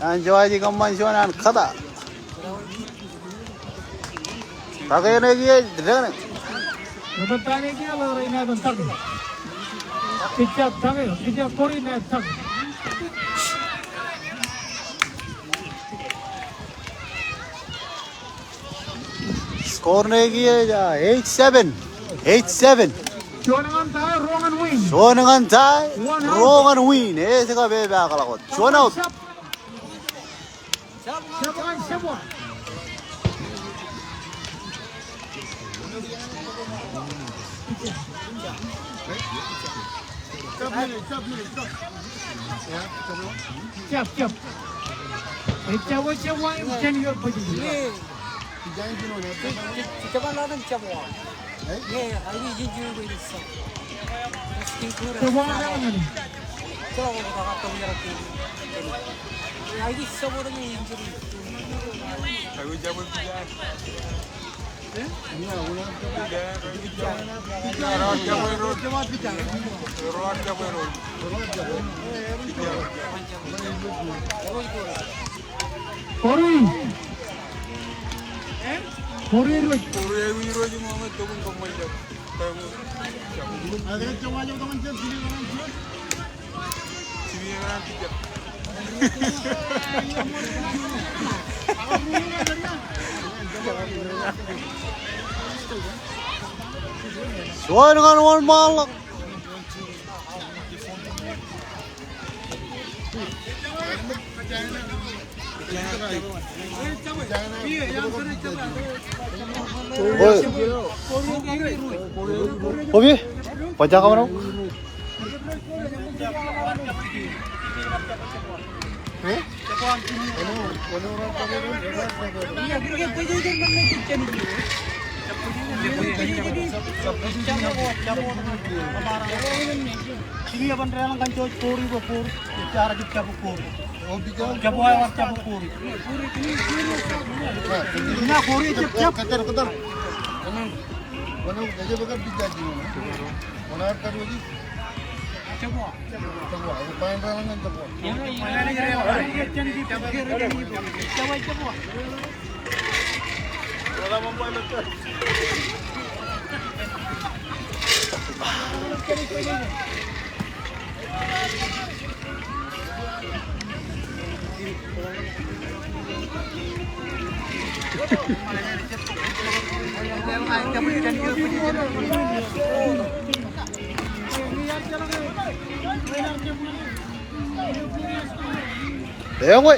An Sawaji kōṃṃan juon an kōta. Take ṇe kiiō, take ṇe. Score ṇe kiiō ej, ah, eight seven. Eight seven. Juon ñan tie, ruo ñan wiin. Juon ñan tie, ruo ñan wiin. Ej kab epaakḷọk wōt. Juon out. Jab, jab. Ejjab, ejjab, ejjab, ejjab, ejjab, ejjab. Kori. Kori ruo. Juon ñan wōnṃaanḷọk. Oye. Oye. Bajjek kaṃṃan. Eñwe.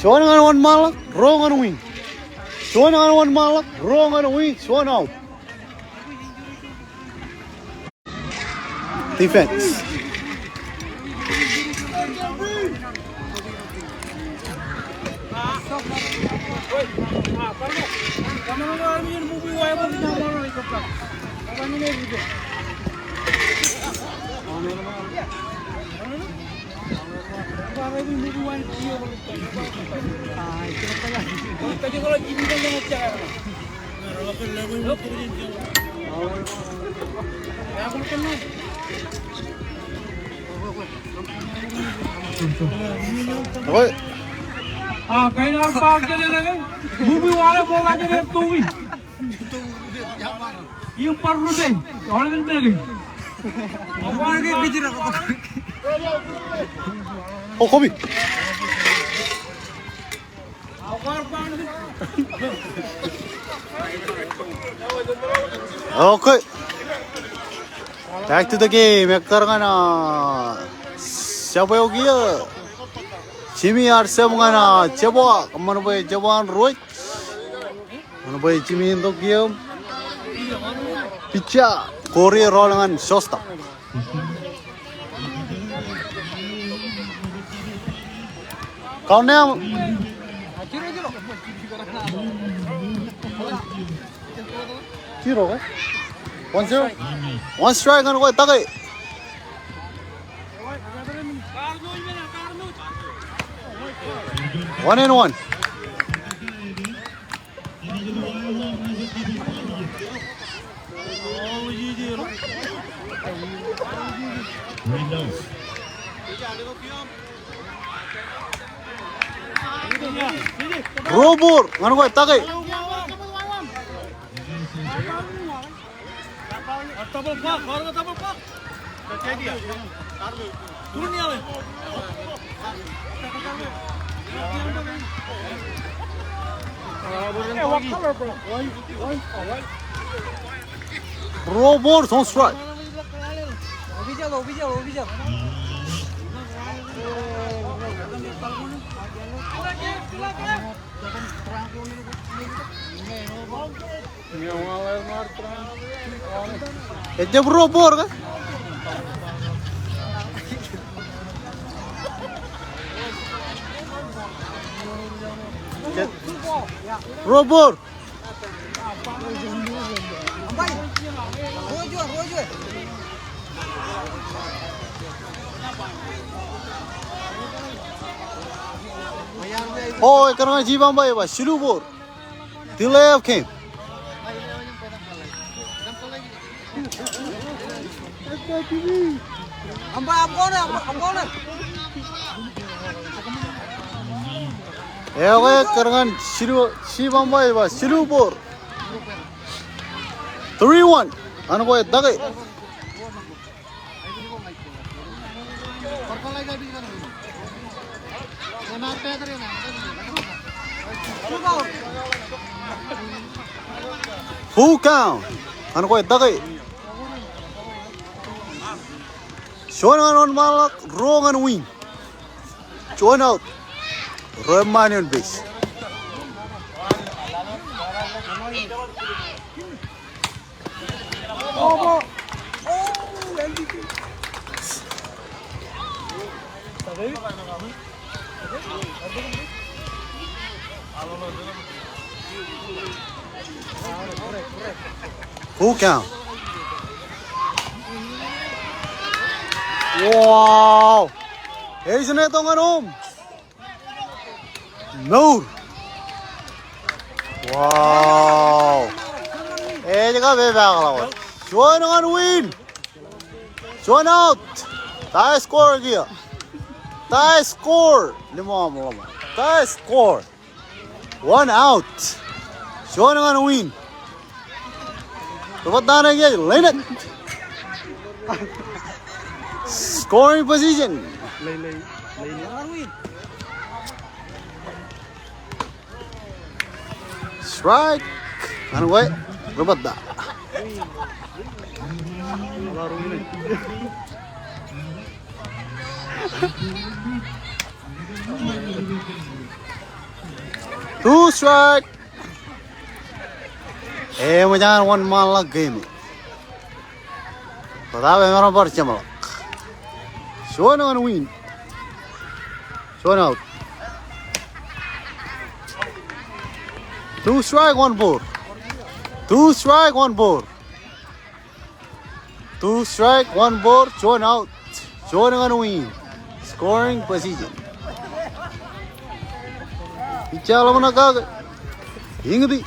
Juon ñan wōnṃaanḷọk, ruo ñan wiin. Juon ñan wōnṃaanḷọk, ruo ñan wiin, juon out. Defense. Oke. A, kain aō bar jān āinwōt ke movie wale ṃokta jān āinwōt tok in. Im bar rūpei. Aolep in melkej. O, kopi. Okay. Back to the game. Ekkar ñan, ah, jab eo kiiō. Jimmy ear jab ñan, ah, jab eo, kōṃṃan bwe jab eo an ruwōj. Kōṃṃan bwe Jimmy in tok kiiō. Pitcher, Corey ear roll ñan shortstop. Count ṇe aṃ. Zero, eh? One zero? One strike ñan kwe, take. One and one. Ruo ball ñan kwe, take. Ruo ball, one strike. Ejjab ruo ball ke? Ruo ball. O, ekkar ñan chief umpire ej ba jilu ball. Delay of game. Eo ke, ekkar ñan jilu, chief umpire ej ba jilu ball. Three one. Ñan kwe, take. Full count. Ñan kwe, take. Juon ñan wōnṃaanḷọk, ruo ñan win. Juon out. Ruo eṃṃaan ioon base. Full count. Wow. Ej jino tok ñan home. Mour. Wow. Ej kab epaakḷọk wōt. Juon ñan win. Juon out. Tie score kiiō. Tie score. Liṃo aṃ ḷōṃa. Tie score. One out. Juon ñan win. Ri-bōttan eo kiiō ej Lynette. Scoring position. Strike. Ñan kwe, ri-bōtta. Two strike. Eṃōj an wōnṃaanḷọk game. Bōtab emaroñ bar jeṃḷọk. Juon ñan win. Juon out. Two strike, one ball. Two strike, one ball. Two strike, one ball, juon out. Juon ñan win. Scoring position. Pitcher ḷōmṇak kake. Iñiti.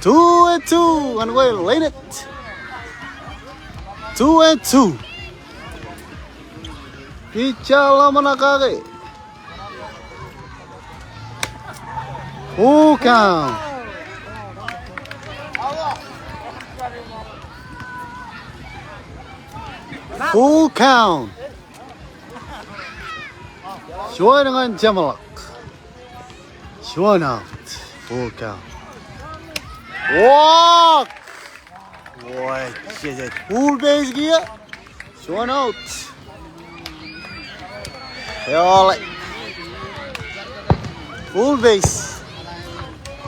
Two and two. Ñan kwe Lynette. Two and two. Pitcher ḷōmṇak kake. Full count. Full count. Juon ñan jeṃḷọk. Juon out. Full count. Walk. Boy, jeje. Full base kiiō. Juon out. Eḷap. Full base.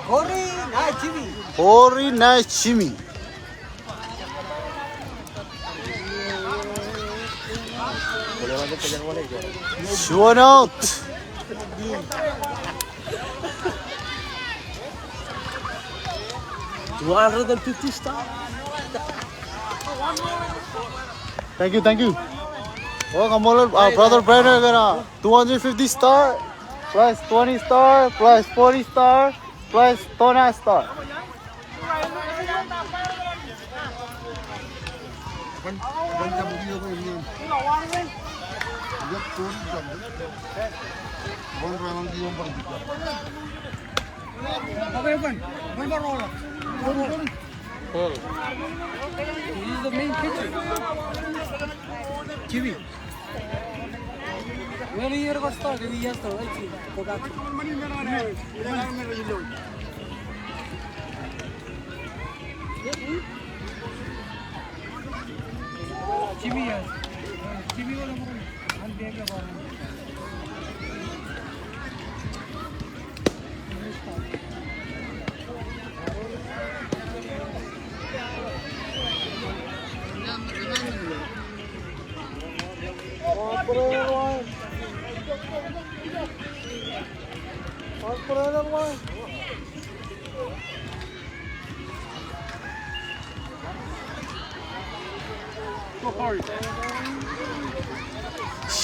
Corey ñan Jimmy. Corey ñan Jimmy. Juon out. Two hundred and fifty star. Thank you, thank you. Oh, kaṃṃoolol, uh, Brother Brenner kōn, uh, two hundred fifty star, plus twenty star, plus forty star, plus twenty star. He's the main pitcher. Jimmy. Well, he had a good start, and he has to, let's see, go back to Jimmy, yes. Jimmy, what am I?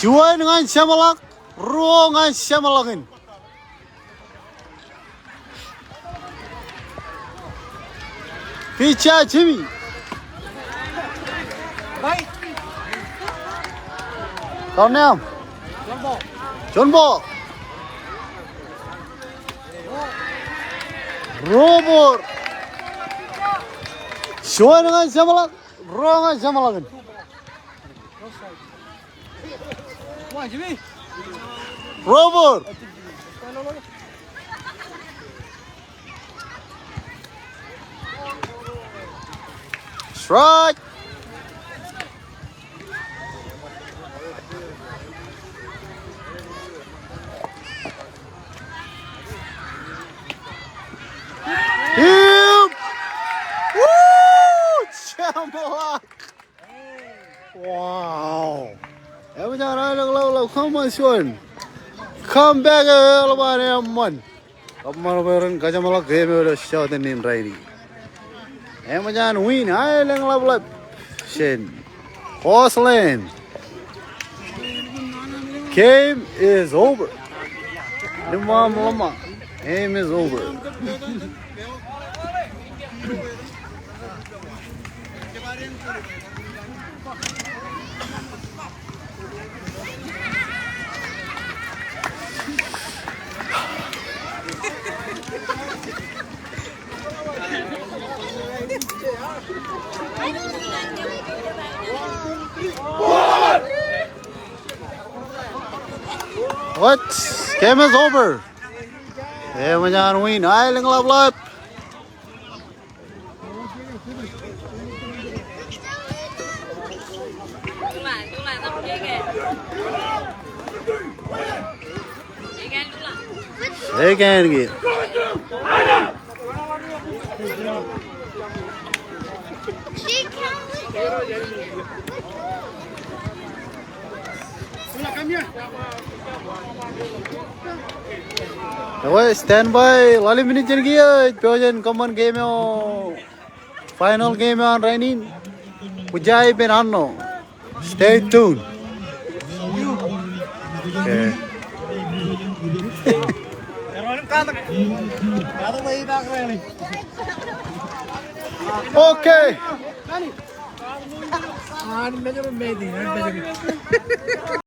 Juon ñan jeṃḷọk, ruo ñan jeṃḷọkin. Pitcher Jimmy. Right. Down now. Juon ball. Ruo ball. Juon ñan jeṃḷọk. Ruo ñan jeṃḷọkin. Come on, Jimmy. Ruo ball. Strike. Hip. Woo! Jeṃḷọk. Wow. Eṃōj an aelōñḷapḷap kōṃṃan juon. Come back eo eḷap an eṃṃan. Kōṃṃan bwe ren kajeṃḷọk game eo ilo jota in rainin. Eṃōj an win aelōñḷapḷap jān Porcelain. Game is over. Limmaṃ ḷōṃa. Game is over. What? Game is over. Eṃōj an win aelōñḷapḷap. Second game. Ekwe, stand by, ḷalem minit jān kiiō ej pojak in kōṃṃan game eo, final game eo an rainin. Kwōj ippān arṇo. Stay tuned. Okay. Okay.